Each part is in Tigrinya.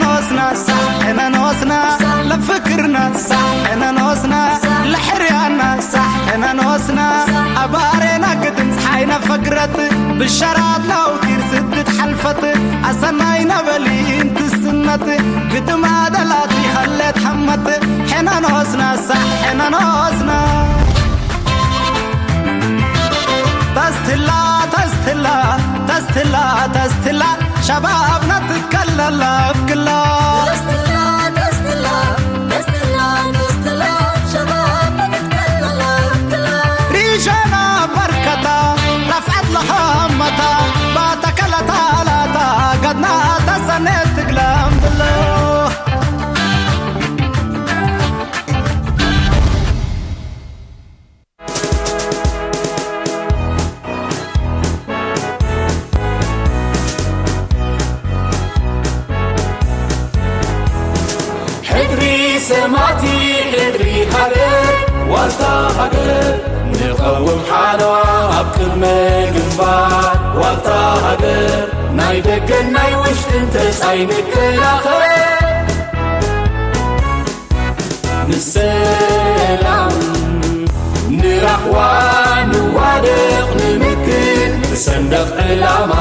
ኖስና ሳሕ ሕነ ኖስና ለፍክርና ሳሕ ሕነ ኖስና ለሕርያና ሳሕ ሕነ ኖስና ኣባሬና ግድም ፀሓይና ፈግረት ብሸራት ናውቲር ስድት ሓልፈት ኣሰናይ ነበሊ እንትስነት ግድም ኣደላት ይኸለት ሓመት ሕነ ኖስና ሳሕ ሕነ ኖስና ተስትላ ተስትላ ተስትላ ተስትላ ሸባብና ትትከለላ እብክላ ተስትላ ተስትላ ተስትላ ተስትላ ሸባብና ትትከለላ እብክላ ሪሻና በርከታ ረፍዐት ለኸመታ ባተከለታ ላታ ገድና ተሰኔት ትግለም ብሎ ሕድሪ ሰማእቲ ሕድሪ ሃገር ዋልታ ሃገር ንቐውም ሓለዋ ኣብ ቅድመ ግንባር ዋልታ ሃገር ናይ ደገን ናይ ውሽጥን ተጻይ ንከላኸል ንሰላም ንራህዋ ንዋደቕ ንምክን ንሰንደቕ ዕላማ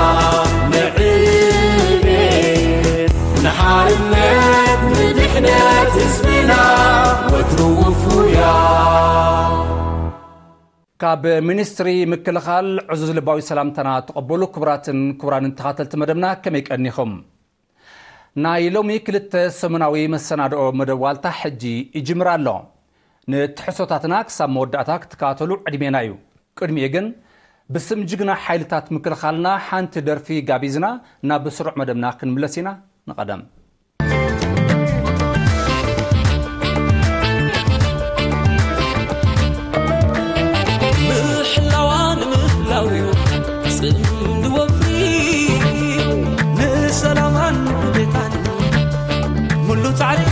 ንዕቤት ንሓርነት ንድሕነት ህዝብና ወትሩ ውፉያ። ካብ ሚኒስትሪ ምክልኻል ዕዙዝ ልባዊ ሰላምታና ተቐበሉ። ክቡራትን ክቡራንን ተኻተልቲ መደብና ከመይ ቀኒኹም? ናይ ሎሚ ክልተ ሰሙናዊ መሰናድኦ መደብ ዋልታ ሕጂ ይጅምር ኣሎ። ንትሕዝቶታትና ክሳብ መወዳእታ ክትከታተሉ ዕድሜና እዩ። ቅድሚኡ ግን ብስም ጅግና ሓይልታት ምክልኻልና ሓንቲ ደርፊ ጋቢዝና ናብ ስሩዕ መደብና ክንምለስ ኢና። ንቐደም። ምሕላዋ ንምህላው'ዩ ጽምዲ ወፍሪ ንሰላማን ንዕቤታን ሙሉ ጻዕሪ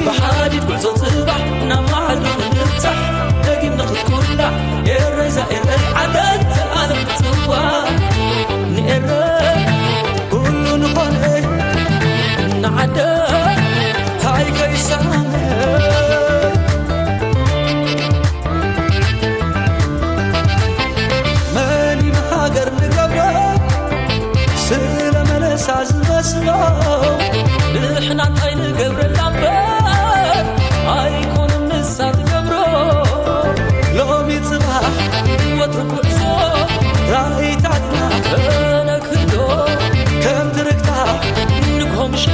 ብሓዲድ ጉዕዞ ጽባሕ ናብ ማዕዶ ንምብጻሕ ደጊም ንኽትኩላዕ ኤረይ ዛኤረይ ዓደይ ዘልኣለም ጽዋ ንኤረይ ኩሉ ንኾነ ንዓደ ታይ ከይሰማነ መን እዩ ንሃገር ንገብሮ ስለ መለሳ ዝመስሎ ንሕና እንታይ ንገብረላ እምበር ኣይኮነን ንሳ ትገብሮ ሎሚ ጽባሕ ወትሩ ጉዕዞ ራእይታትና ተነክዶ ከም ትርክታ ንጎምሸ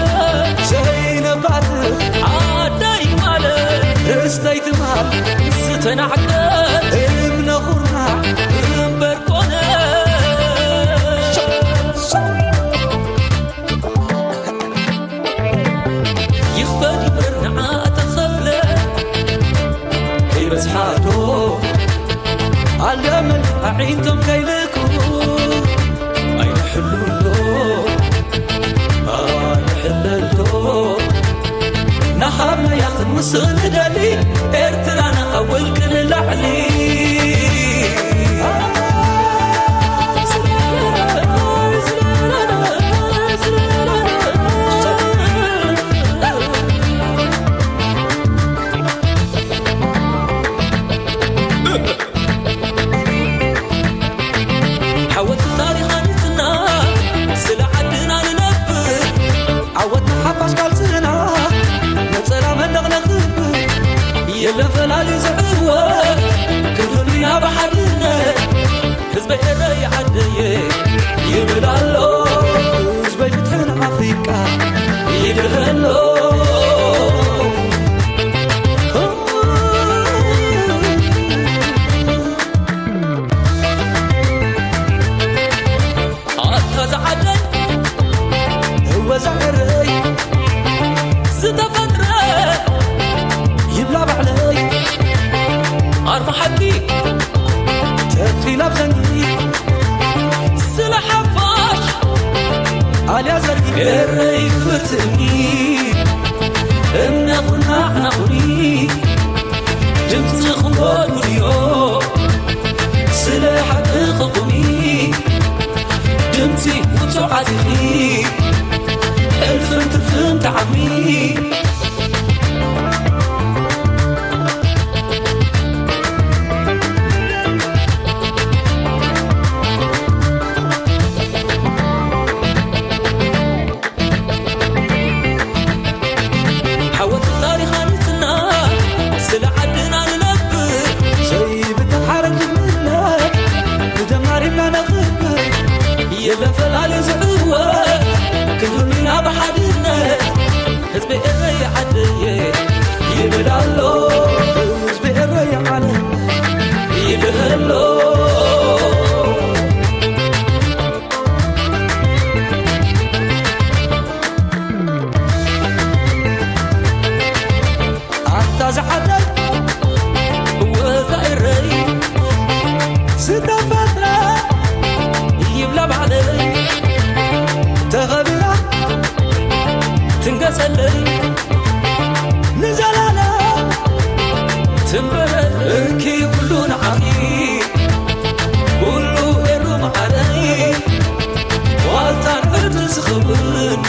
ዘይነባትኽ ዓደይ ማለት ርስተይ ትማል ዝተናዕቀት እምነ ኩርናዕ እምበር ኮነ ይኽፈል ይንበር ንዓ ተኸፍለ ከይበዝሓ ዶ ኣለመን ኣዒንቶም ከይልኩ ኣይንሕሉሎ ኣይንሕለሎ ናሃብናያ ክንውስኽ ንደሊ ኤርትራና ካብ ውልቂ ንላዕሊ ዓወት ታሪኽ ሃኒጽና ስለ ዓድና ንነብር ዓወት ንሓፋሽ ቃልስና ነጸላ መንደቕ ነኽብር የለን ፈላሊ ዝዕወት ክንህሉና ብሓድነት ህዝበይ ኤረይ ዓደየ ይብል ኣሎ ህዝበይ ፍትሒ ንኣፍሪቃ ይድህር ኣሎ ኣታ ዝዓደይ እወ ዝዕረይ ዝተፈጥረ ይብላ ባዕለይ ኣርማ ሓቂ ተኺላ ብዘንጊ ስለ ሓፋሽ ኣልያ ዘርጊ ኤረይ ክብርቲ እምኒ እምነ ኩርናዕና ኩኒ ድምፅኹም ጎድጉድዮ ስለ ሓቂ ክቁሚ ድምፂ ውፁዓት ኢኺ ሕልፍን ትርፍን ዓሚ ሓወት ታሪኻ ንትና ስለ ዓድና ንነብር ዘይብተሓረድ ምነት ብደማሪና ነኽብር የለን ፈላሊ ዝዕወት ክህሉና ብሓድነት ህዝቢ ኤረይ ዓደየ ይብል ኣሎ ህዝቢ ኤረይ ዓለም ይብል ኣሎ ኣታ ዝዓደይ እወ ዛይረይ ዝተፈጥረ ይብላ ባዕለይ ተኸቢራ ትንገሰለይ ንዘላለም ትንበረ እኪ ኩሉ ንዓኺ ኩሉ ኤሩ መዓረይ ዋልታን ዕርዲ ዝኸውን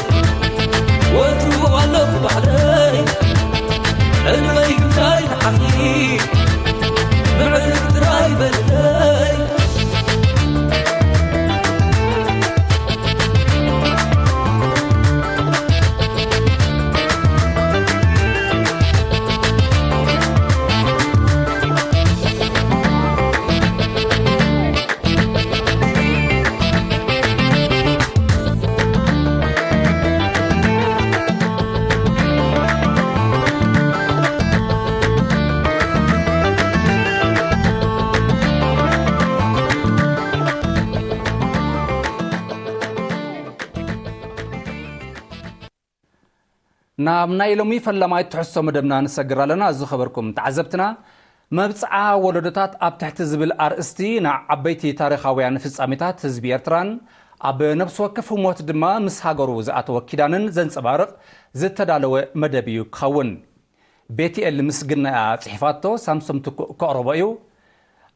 ወትሩ ኣለኹ ባዕለይ ዕድመይ ግዳይ ንዓኺ ምዕርግ ጥራይ በልለይ ናብ ናይ ሎሚ ፈላማይ ትሕዝቶ መደብና ንሰግር ኣለና። ዝኸበርኩም ተዓዘብትና፣ መብጽዓ ወለዶታት ኣብ ትሕቲ ዝብል ኣርእስቲ ንዓበይቲ ታሪኻውያን ፍጻሜታት ህዝቢ ኤርትራን ኣብ ነፍሲ ወከፍ ህሞት ድማ ምስ ሃገሩ ዝኣተወ ኪዳንን ዘንጸባርቕ ዝተዳለወ መደብ እዩ ክኸውን። ቤትኤል ምስግና እያ ጽሒፋቶ፣ ሳምሶም ትኩእ ከቕርቦ እዩ።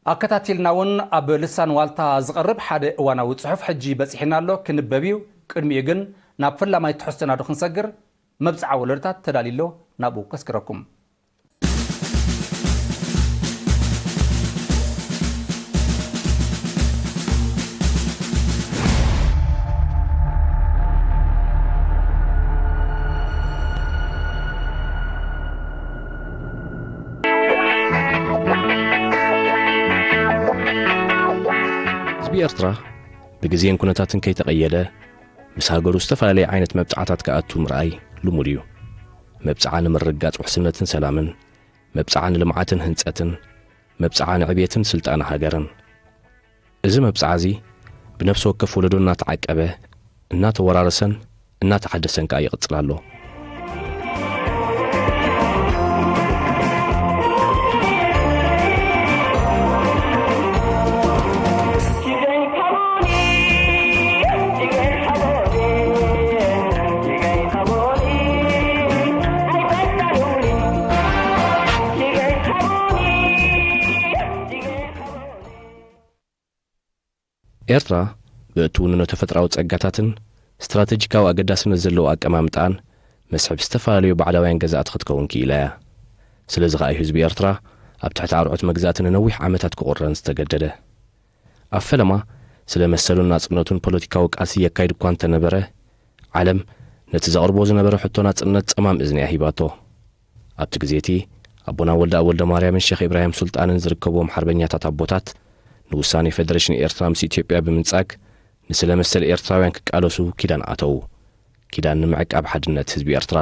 ኣከታቲልና እውን ኣብ ልሳን ዋልታ ዝቐርብ ሓደ እዋናዊ ጽሑፍ ሕጂ በጺሕና ኣሎ፣ ክንበብ እዩ። ቅድሚኡ ግን ናብ ፈላማይ ትሕዝቶና ዶ ክንሰግር? መብጽዓ ወለዶታት ተዳልዩ ኣሎ፣ ናብኡ ከስግረኩም። ህዝቢ ኤርትራ ብግዜን ኩነታትን ከይተቐየደ፣ ምስ ሃገሩ ዝተፈላለየ ዓይነት መብጽዓታት ክኣቱ ምርኣይ ልሙድ እዩ። መብጽዓ ንምርግጋጽ ውሕስነትን ሰላምን፣ መብጽዓ ንልምዓትን ህንጸትን፣ መብጽዓ ንዕብየትን ስልጣነ ሃገርን። እዚ መብጽዓ እዚ ብነፍሲ ወከፍ ወለዶ እናተዓቀበ፣ እናተወራረሰን እናተሓደሰን ከኣ ይቕጽል ኣሎ። ኤርትራ ብእትውንኖ ተፈጥሮኣዊ ጸጋታትን ስትራተጂካዊ ኣገዳስነት ዘለዎ ኣቀማምጣኣን መስሕብ ዝተፈላለዩ ባዕዳውያን ገዛእቲ ክትከውን ክኢላ እያ። ስለዚ ከኣ እዩ ህዝቢ ኤርትራ ኣብ ትሕቲ ኣርዑት መግዛእቲ ንነዊሕ ዓመታት ክቑረን ዝተገደደ። ኣብ ፈለማ ስለ መሰሉን ናጽነቱን ፖለቲካዊ ቃልሲ የካይድ እኳ እንተነበረ፣ ዓለም ነቲ ዘቕርቦ ዝነበረ ሕቶ ናጽነት ጸማም እዝኒ እያ ሂባቶ። ኣብቲ ግዜ እቲ ኣቦና ወልደኣብ ወልደማርያምን ሸኽ ኢብራሂም ሱልጣንን ዝርከብዎም ሓርበኛታት ኣቦታት ንውሳኔ ፌደሬሽን ኤርትራ ምስ ኢትዮጵያ ብምንጻግ ንስለ መሰል ኤርትራውያን ክቃለሱ ኪዳን ኣተዉ። ኪዳን ንምዕቃብ ሓድነት ህዝቢ ኤርትራ።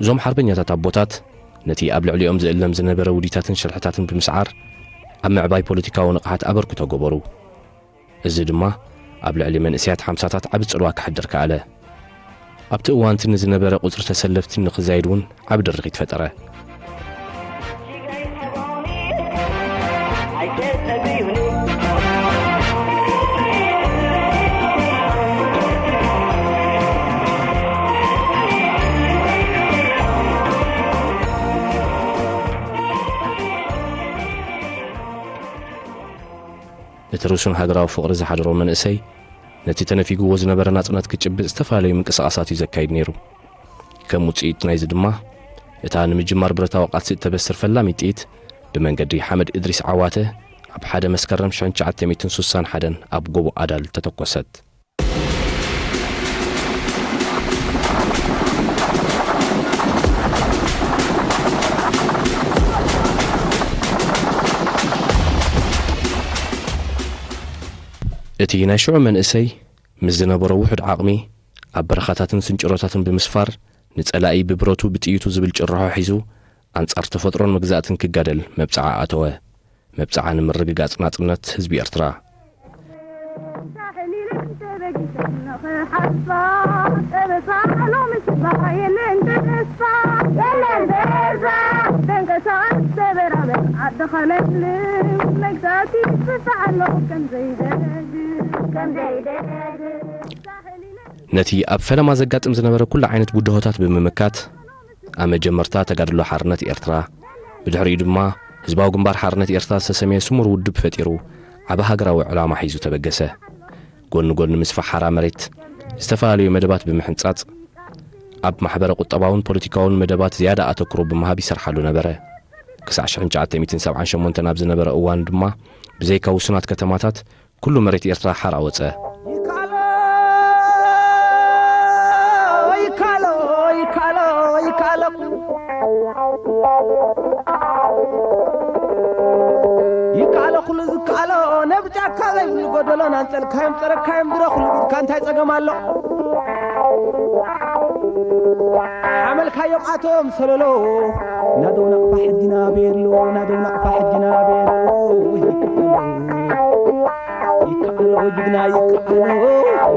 እዞም ሓርበኛታት ኣቦታት ነቲ ኣብ ልዕሊኦም ዝእለም ዝነበረ ውዲታትን ሽርሕታትን ብምስዓር ኣብ ምዕባይ ፖለቲካዊ ንቕሓት ኣበርክቶ ገበሩ። እዚ ድማ ኣብ ልዕሊ መንእሰያት ሓምሳታት ዓቢ ጽልዋ ከሕድር ከኣለ። ኣብቲ እዋን እቲ ንዝነበረ ቁጽሪ ተሰለፍቲ ንኽዛይድ እውን ዓቢ ድርኺት ፈጠረ። እቲ ርሱን ሃገራዊ ፍቕሪ ዝሓደሮ መንእሰይ፣ ነቲ ተነፊግዎ ዝነበረ ናጽነት ክጭብጥ ዝተፈላለዩ ምንቅስቓሳት እዩ ዘካይድ ነይሩ። ከም ውጽኢት ናይዚ ድማ፣ እታ ንምጅማር ብረታዊ ቃልሲ እተበስር ፈላሚት ጥይት፣ ብመንገዲ ሓመድ እድሪስ ዓዋተ፣ ኣብ ሓደ መስከረም ሽሕን ትሽዓተ ሚእትን ስሳን ሓደን ኣብ ጎቦ ኣዳል ተተኮሰት። እቲ ናይ ሽዑ መንእሰይ፣ ምስ ዝነበሮ ውሑድ ዓቕሚ፣ ኣብ በረኻታትን ስንጭሮታትን ብምስፋር፣ ንጸላኢ ብብረቱ ብጥይቱ ዝብል ጭርሖ ሒዙ፣ ኣንጻር ተፈጥሮን መግዛእትን ክጋደል መብጽዓ ኣተወ። መብጽዓ ንምርግጋጽ ናጽነት ህዝቢ ኤርትራ። ነቲ ኣብ ፈለማ ዘጋጥም ዝነበረ ኩሉ ዓይነት ብድሆታት ብምምካት፣ ኣብ መጀመርታ ተጋድሎ ሓርነት ኤርትራ፣ ብድሕሪኡ ድማ ህዝባዊ ግንባር ሓርነት ኤርትራ ዝተሰምየ ስሙር ውድብ ፈጢሩ፣ ዓቢ ሃገራዊ ዕላማ ሒዙ ተበገሰ። ጎኒ ጎኒ ምስፋሕ ሓራ መሬት፣ ዝተፈላለዩ መደባት ብምሕንጻጽ፣ ኣብ ማሕበረ ቁጠባውን ፖለቲካውን መደባት ዝያዳ ኣተኩሮ ብምሃብ ይሰርሓሉ ነበረ። ክሳዕ ሽሕን ትሽዓተ ሚእትን ሰብዓን ሸሞንተን ኣብ ዝነበረ እዋን ድማ፣ ብዘይካ ውሱናት ከተማታት፣ ኩሉ መሬት ኤርትራ ሓራ ወጸ። ይካሎ፣ ይካሎ፣ ይካሎ፣ ይካሎ። ይካሎ፣ ኩሉ ዝካሎ፣ ነብ ጫካ ዘይብሉ ጎደሎ፣ ናንጸልካዮም ጸረካዮም ድረ፣ ኩሉ ቢድካ እንታይ ጸገም ኣሎ? ሓመልካዮም ኣቶም ሰለሎ፣ ናደው ናቕፋ ሕጂ ናበየሎ፣ ናደው ናቕፋ ሕጂ ናበየሎ፣ ይካሎ። ይከኣሎ ጅግና፣ ይከኣሎ፣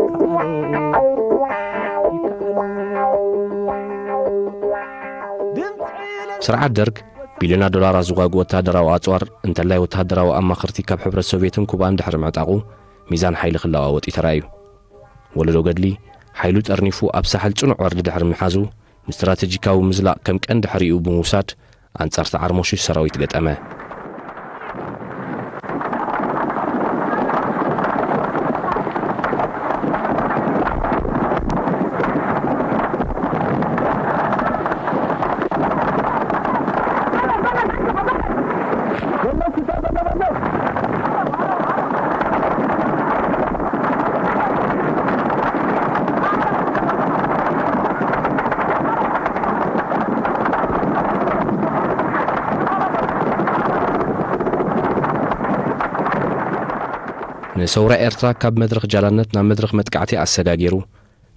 ይከኣሎ፣ ይከኣሎ። ድምፂ ስርዓት ደርግ ቢልዮናት ዶላራት ዝዋግኡ ወተሃደራዊ ኣጽዋር፣ እንተላይ ወተሃደራዊ ኣማኸርቲ ካብ ሕብረት ሶቭየትን ኩባን ድሕሪ ምዕጣቑ፣ ሚዛን ሓይሊ ክለዋወጥ እዩ ተራእዩ። ወለዶ ገድሊ፣ ሓይሉ ጠርኒፉ ኣብ ሳሕል ጽኑዕ ወርዲ ድሕሪ ምሓዙ፣ ንስትራተጂካዊ ምዝላቕ ከም ቀንዲ ሕሪኡ ብምውሳድ፣ ኣንጻር ሰዓር ሞሽሽ ሰራዊት ገጠመ። ንሰውራ ኤርትራ ካብ መድረኽ ጃላነት ናብ መድረኽ መጥቃዕቲ ኣሰጋጊሩ፣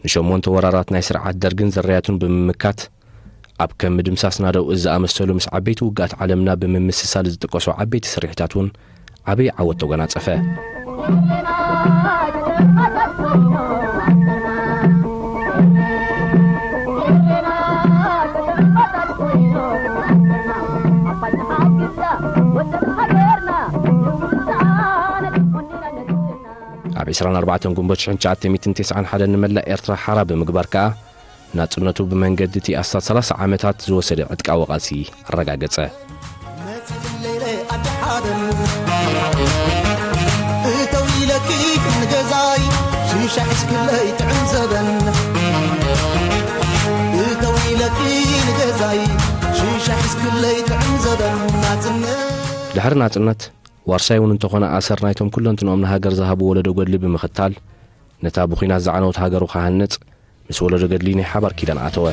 ንሸሞንተ ወራራት ናይ ስርዓት ደርግን ዘራያቱን ብምምካት፣ ኣብ ከም ምድምሳስ ናደው እዝ ዝኣመሰሉ ምስ ዓበይቲ ውግኣት ዓለምና ብምምስሳል ዝጥቀሱ ዓበይቲ ስርሒታት እውን ዓብዪ ዓወት ተጎናጸፈ። ኣብ ዕስራን ኣርባዕተን ግንቦት ሽሕን ትሽዓተ ሚእትን ተስዓን ሓደን ንመላእ ኤርትራ ሓራ ብምግባር ከኣ፣ ናጽነቱ ብመንገዲ እቲ ኣስታት ሰላሳ ዓመታት ዝወሰደ ዕጥቃዊ ቃልሲ ኣረጋገጸ። መጺእ ለይለ ኣደሓደን እተው ኢለኪ ንገዛይ ሽሻ ሒዝክለይ ጥዕም ዘበን እተው ኢለኪ ንገዛይ ሽሻ ሒዝክለይ ጥዕም ዘበን ናጽነት። ድሕሪ ናጽነት፣ ዋርሳይ እውን እንተኾነ ኣሰር ናይቶም ኩለንትንኦም ንሃገር ዝሃቡ ወለዶ ገድሊ ብምኽታል፣ ነታ ብኹናት ዝዓነወት ሃገሩ ክሃንጽ፣ ምስ ወለዶ ገድሊ ናይ ሓባር ኪዳን ኣተወ።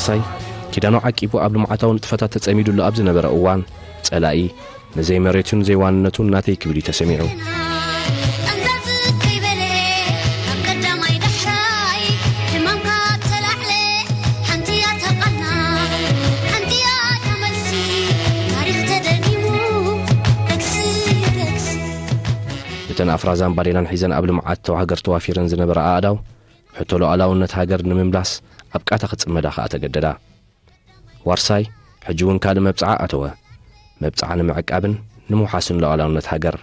እንታይ ኪዳኑ ዓቂቡ ኣብ ልምዓታዊ ንጥፈታት ተጸሚዱሉ ኣብ ዝነበረ እዋን፣ ጸላኢ ንዘይመሬቱን ዘይዋንነቱን ናተይ ክብል እዩ ተሰሚዑ። እተን ኣፍራዛን ባዴላን ሒዘን ኣብ ልምዓት ተዋህገር ተዋፊረን ዝነበራ ኣእዳው፣ ሕቶ ሉዓላውነት ሃገር ንምምላስ ኣብ ቃታ ክጽመዳ ከኣ ተገደዳ። ዋርሳይ ሕጂ እውን ካልእ መብጽዓ ኣተወ። መብጽዓ ንምዕቃብን ንምውሓስን ሉዓላውነት ሃገር።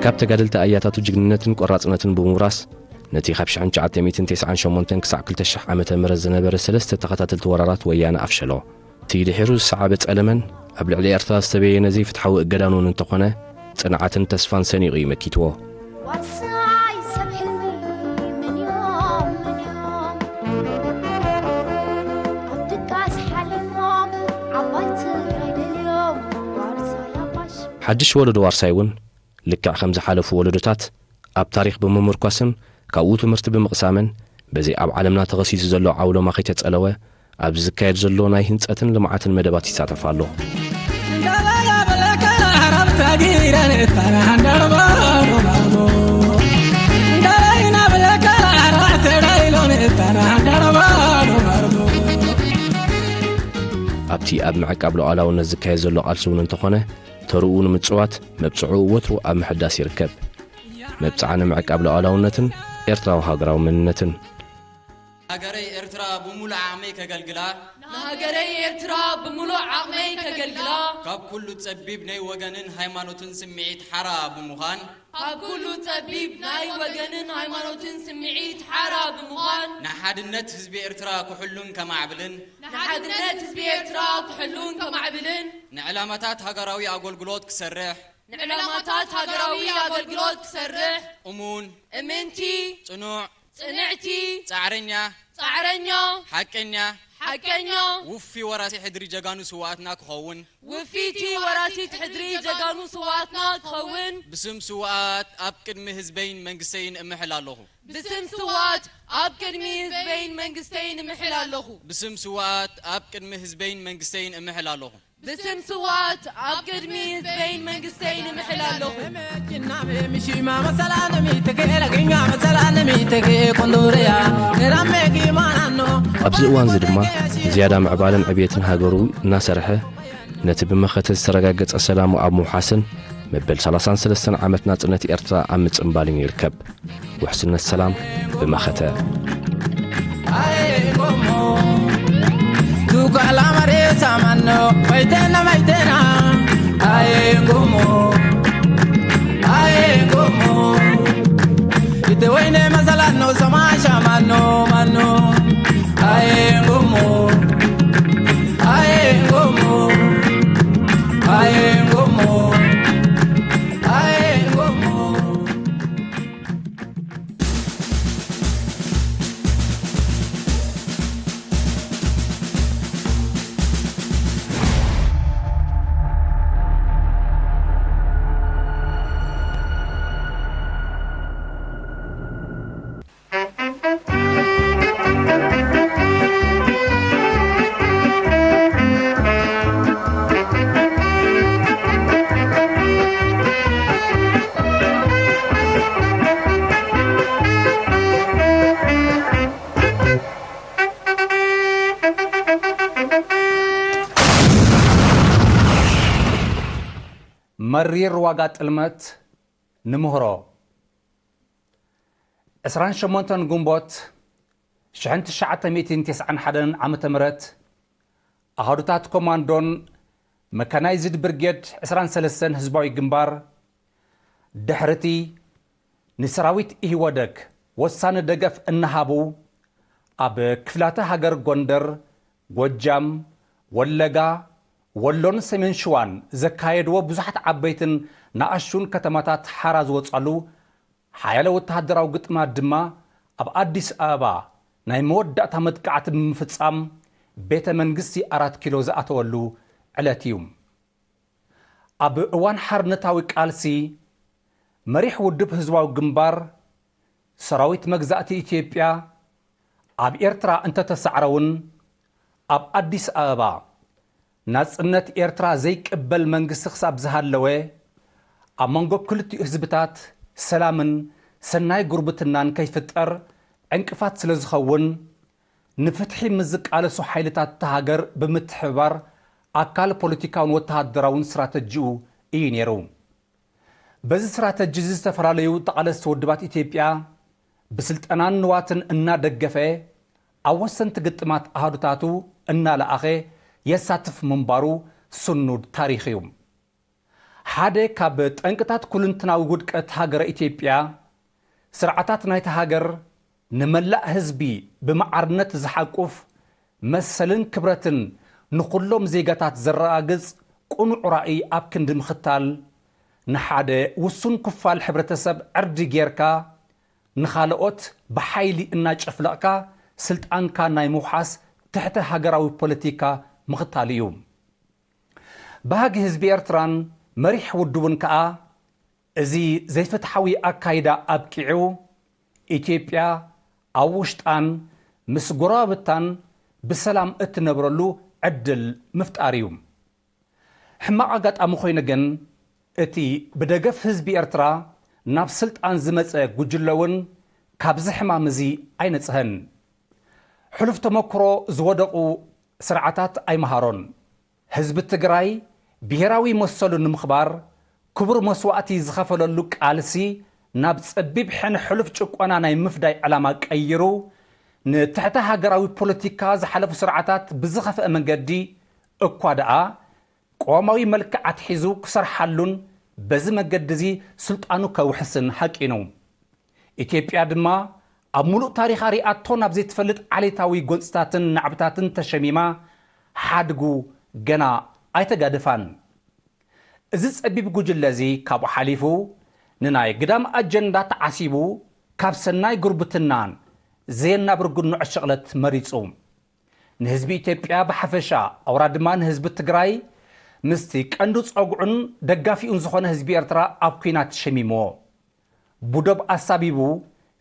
ካብ ተጋደልቲ ኣያታቱ ጅግንነትን ቆራጽነትን ብምውራስ፣ ነቲ ካብ ሽሕን ትሽዓተ ሚእትን ተስዓን ሸሞንተን ክሳዕ ክልተ ሽሕ ዓመተ ምህረት ዝነበረ ሰለስተ ተኸታተልቲ ወራራት ወያነ ኣፍሸሎ። እቲ ድሒሩ ዝሰዓበ ጸለመን ኣብ ልዕሊ ኤርትራ ዝተበየነ ዘይፍትሓዊ እገዳን እውን እንተኾነ፣ ጽንዓትን ተስፋን ሰኒቑ እዩ መኪትዎ። ዋርሳይ ሰብ ሕልሚ፣ መን እዮም፣ መን እዮም ኣብ ድቃስ ሓሊፎም ዓባይ ትግራይ ደልዮም? ዋርሳይ ኣባሽ ሓድሽ ወለዶ ዋርሳይ እውን ልክዕ ከም ዝሓለፉ ወለዶታት ኣብ ታሪኽ ብምምርኳስን ካብኡ ትምህርቲ ብምቕሳምን፣ በዚ ኣብ ዓለምና ተኸሲቱ ዘሎ ዓውሎማ ከይተጸለወ፣ ኣብዚ ዝካየድ ዘሎ ናይ ህንጸትን ልምዓትን መደባት ይሳተፍ ኣሎ። ኣብቲ ኣብ ምዕቃብ ሉዓላውነት ዝካየድ ዘሎ ቃልሲ እውን እንተኾነ፣ ተርኡ ንምጽዋት መብጽዑ ወትሩ ኣብ ምሕዳስ ይርከብ። መብጽዓ ንምዕቃብ ሉዓላውነትን ኤርትራዊ ሃገራዊ መንነትን። ሃገረይ ኤርትራ ብምሉእ ዓቕመይ ከገልግላ። ንሃገረይ ኤርትራ ብምሉእ ዓቕመይ ከገልግላ። ካብ ኩሉ ጸቢብ ናይ ወገንን ሃይማኖትን ስምዒት ሓራ ብምዃን። ካብ ኩሉ ጸቢብ ናይ ወገንን ሃይማኖትን ስምዒት ሓራ ብምዃን። ንሓድነት ህዝቢ ኤርትራ ክሕሉን ከማዕብልን። ንሓድነት ህዝቢ ኤርትራ ክሕሉን ከማዕብልን። ንዕላማታት ሃገራዊ ኣገልግሎት ክሰርሕ። ንዕላማታት ሃገራዊ ኣገልግሎት ክሰርሕ። እሙን። እምንቲ። ጽኑዕ። ጽንዕቲ። ጻዕረኛ። ጻዕረኛ። ሓቀኛ። ሓቀኛ። ውፊ ወራሲ ሕድሪ ጀጋኑ ስውኣትና ክኸውን። ውፊቲ ወራሲት ሕድሪ ጀጋኑ ስውኣትና ክኸውን። ብስም ስውኣት ኣብ ቅድሚ ህዝበይን መንግስተይን እምሕል ኣለኹ። ብስም ስውኣት ኣብ ቅድሚ ህዝበይን መንግስተይን እምሕል ኣለኹ። ብስም ስውኣት ኣብ ቅድሚ ህዝበይን መንግስተይን እምሕል ኣለኹ። ብስም ስውኣት ኣብ ቅድሚ ህዝበይን መንግስተይን እምሕል ኣለኹ። ኣብዚ እዋን እዚ ድማ ንዝያዳ ምዕባለን ዕብየትን ሃገሩ እናሰርሐ፣ ነቲ ብመኸተ ዝተረጋገጸ ሰላሙ ኣብ ምውሓስን መበል ሰላሳን ሰለስተን ዓመት ናጽነት ኤርትራ ኣብ ምጽንባልን ይርከብ። ውሕስነት ሰላም ብመኸተ። ቱኳላ መሬታ ማኖ፣ መይተና፣ መይተና። ኣየ ጎሞ፣ ኣየ ጎሞ። ኢተ ወይነ መሰላኖ፣ ሰማሻ ማኖ፣ ማኖ። ኣየ ጎሞ፣ ኣየ ጎሞ፣ ኣየ ጎሞ፣ ኣየ ጎሞ። መሪር ዋጋ ጥልመት ንምህሮ። ዕስራን ሸሞንተን ግንቦት ሽሕን ትሽዓተ ሚእትን ተስዓን ሓደን ዓመተ ምህረት ኣሃዱታት ኮማንዶን መካናይዝድ ብርጌድ ዕስራን ሰለስተን ህዝባዊ ግንባር ድሕርቲ ንሰራዊት ኢህወደግ ወሳኒ ደገፍ እናሃቡ ኣብ ክፍላተ ሃገር ጎንደር፣ ጎጃም፣ ወለጋ፣ ወሎን ሰሜን ሽዋን ዘካየድዎ ብዙሓት ዓበይትን ንኣሽቱን ከተማታት ሓራ ዝወጻሉ ሓያለ ወተሃደራዊ ግጥማት ድማ ኣብ ኣዲስ ኣበባ ናይ መወዳእታ መጥቃዕቲ ብምፍጻም ቤተ መንግስቲ ኣራት ኪሎ ዝኣተወሉ ዕለት እዩ። ኣብ እዋን ሓርነታዊ ቃልሲ መሪሕ ውድብ ህዝባዊ ግንባር ሰራዊት መግዛእቲ ኢትዮጵያ ኣብ ኤርትራ እንተተሳዕረ እውን ኣብ ኣዲስ ኣበባ ናጽነት ኤርትራ ዘይቅበል መንግስቲ ክሳብ ዝሃለወ ኣብ መንጎ ክልቲኡ ህዝብታት ሰላምን ሰናይ ጉርብትናን ከይፍጠር ዕንቅፋት ስለ ዝኸውን ንፍትሒ ምስ ዝቃለሱ ሓይልታት እታ ሃገር ብምትሕብባር ኣካል ፖለቲካውን ወተሃደራውን ስትራተጂኡ እዩ ነይሩ። በዚ ስትራተጂ እዚ ዝተፈላለዩ ተቓለስቲ ውድባት ኢትዮጵያ ብስልጠናን ንዋትን እናደገፈ ኣብ ወሰንቲ ግጥማት ኣሃዱታቱ እናለኣኸ የሳትፍ ምንባሩ ስኑድ ታሪኽ እዩ። ሓደ ካብ ጠንቅታት ኩልንትናዊ ውድቀት ሃገረ ኢትዮጵያ ስርዓታት ናይታ ሃገር ንመላእ ህዝቢ ብመዓርነት ዝሓቁፍ መሰልን ክብረትን ንኹሎም ዜጋታት ዘረጋግጽ ቅኑዕ ራእይ ኣብ ክንዲ ምኽታል ንሓደ ውሱን ክፋል ሕብረተሰብ ዕርዲ ጌርካ ንኻልኦት ብሓይሊ እናጨፍለቕካ ስልጣንካ ናይ ምውሓስ ትሕተ ሃገራዊ ፖለቲካ ምኽታል እዩ። ባህጊ ህዝቢ ኤርትራን መሪሕ ውድቡን ከኣ እዚ ዘይፍትሓዊ ኣካይዳ ኣብቂዑ ኢትዮጵያ ኣብ ውሽጣን ምስ ጎረባብታን ብሰላም እትነብረሉ ዕድል ምፍጣር እዩ። ሕማቕ ኣጋጣሚ ኮይኑ ግን እቲ ብደገፍ ህዝቢ ኤርትራ ናብ ስልጣን ዝመጸ ጉጅለ እውን ካብዚ ሕማም እዚ ኣይነጽሀን። ሕሉፍ ተመክሮ ዝወደቑ ስርዓታት ኣይመሃሮን። ህዝቢ ትግራይ ብሄራዊ መሰሉ ንምኽባር ክቡር መስዋእቲ ዝኸፈለሉ ቃልሲ ናብ ጸቢብ ሕነ ሕሉፍ ጭቆና ናይ ምፍዳይ ዕላማ ቀይሩ ንትሕተ ሃገራዊ ፖለቲካ ዝሓለፉ ስርዓታት ብዝኸፍአ መንገዲ እኳ ደኣ ቅዋማዊ መልክዕ ኣትሒዙ ክሰርሓሉን በዚ መገዲ እዚ ስልጣኑ ከውሕስን ሃቂኑ። ኢትዮጵያ ድማ ኣብ ሙሉእ ታሪኻ ሪኣቶ ናብ ዘይትፈልጥ ዓሌታዊ ጎንፅታትን ናዕብታትን ተሸሚማ ሓድጉ ገና ኣይተጋደፋን። እዚ ጸቢብ ጉጅለ እዚ ካብኡ ሓሊፉ ንናይ ግዳም ኣጀንዳ ተዓሲቡ ካብ ሰናይ ጉርብትናን ዘየናብር ግኑዕ ሽቕለት መሪጹ። ንህዝቢ ኢትዮጵያ ብሓፈሻ ኣውራ ድማ ንህዝቢ ትግራይ ምስቲ ቀንዱ ጸጉዑን ደጋፊኡን ዝኾነ ህዝቢ ኤርትራ ኣብ ኲናት ሸሚምዎ። ብዶብ ኣሳቢቡ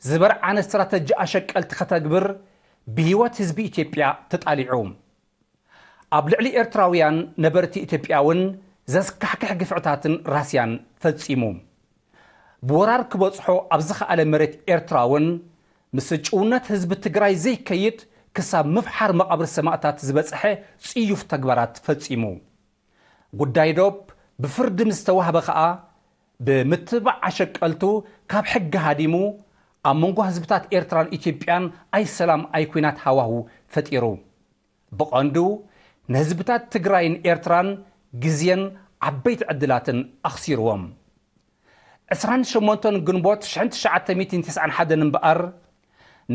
ዝበርዓነ ስትራተጂ ኣሸቀልቲ ከተግብር ብህይወት ህዝቢ ኢትዮጵያ ተጣሊዑ። ኣብ ልዕሊ ኤርትራውያን ነበርቲ ኢትዮጵያ እውን ዘስካሕክሕ ግፍዕታትን ራስያን ፈጺሙ። ብወራር ክበጽሖ ኣብ ዝኸኣለ መሬት ኤርትራ እውን ምስ ጭውነት ህዝቢ ትግራይ ዘይከይድ ክሳብ ምፍሓር መቓብር ሰማእታት ዝበጽሐ ጽዩፍ ተግባራት ፈጺሙ። ጉዳይ ዶብ ብፍርዲ ምስ ተዋህበ ኸኣ ብምትብባዕ ኣሸቀልቱ ካብ ሕጊ ሃዲሙ ኣብ መንጎ ህዝብታት ኤርትራን ኢትዮጵያን ኣይ ሰላም ኣይ ኲናት ሃዋሁ ፈጢሩ። ብቐንዱ ንህዝብታት ትግራይን ኤርትራን ግዜን ዓበይቲ ዕድላትን ኣኽሲርዎም። ዕስራን ሸሞንተን ግንቦት ሽሕን ትሽዓተ ሚእትን ተስዓን ሓደን እምበኣር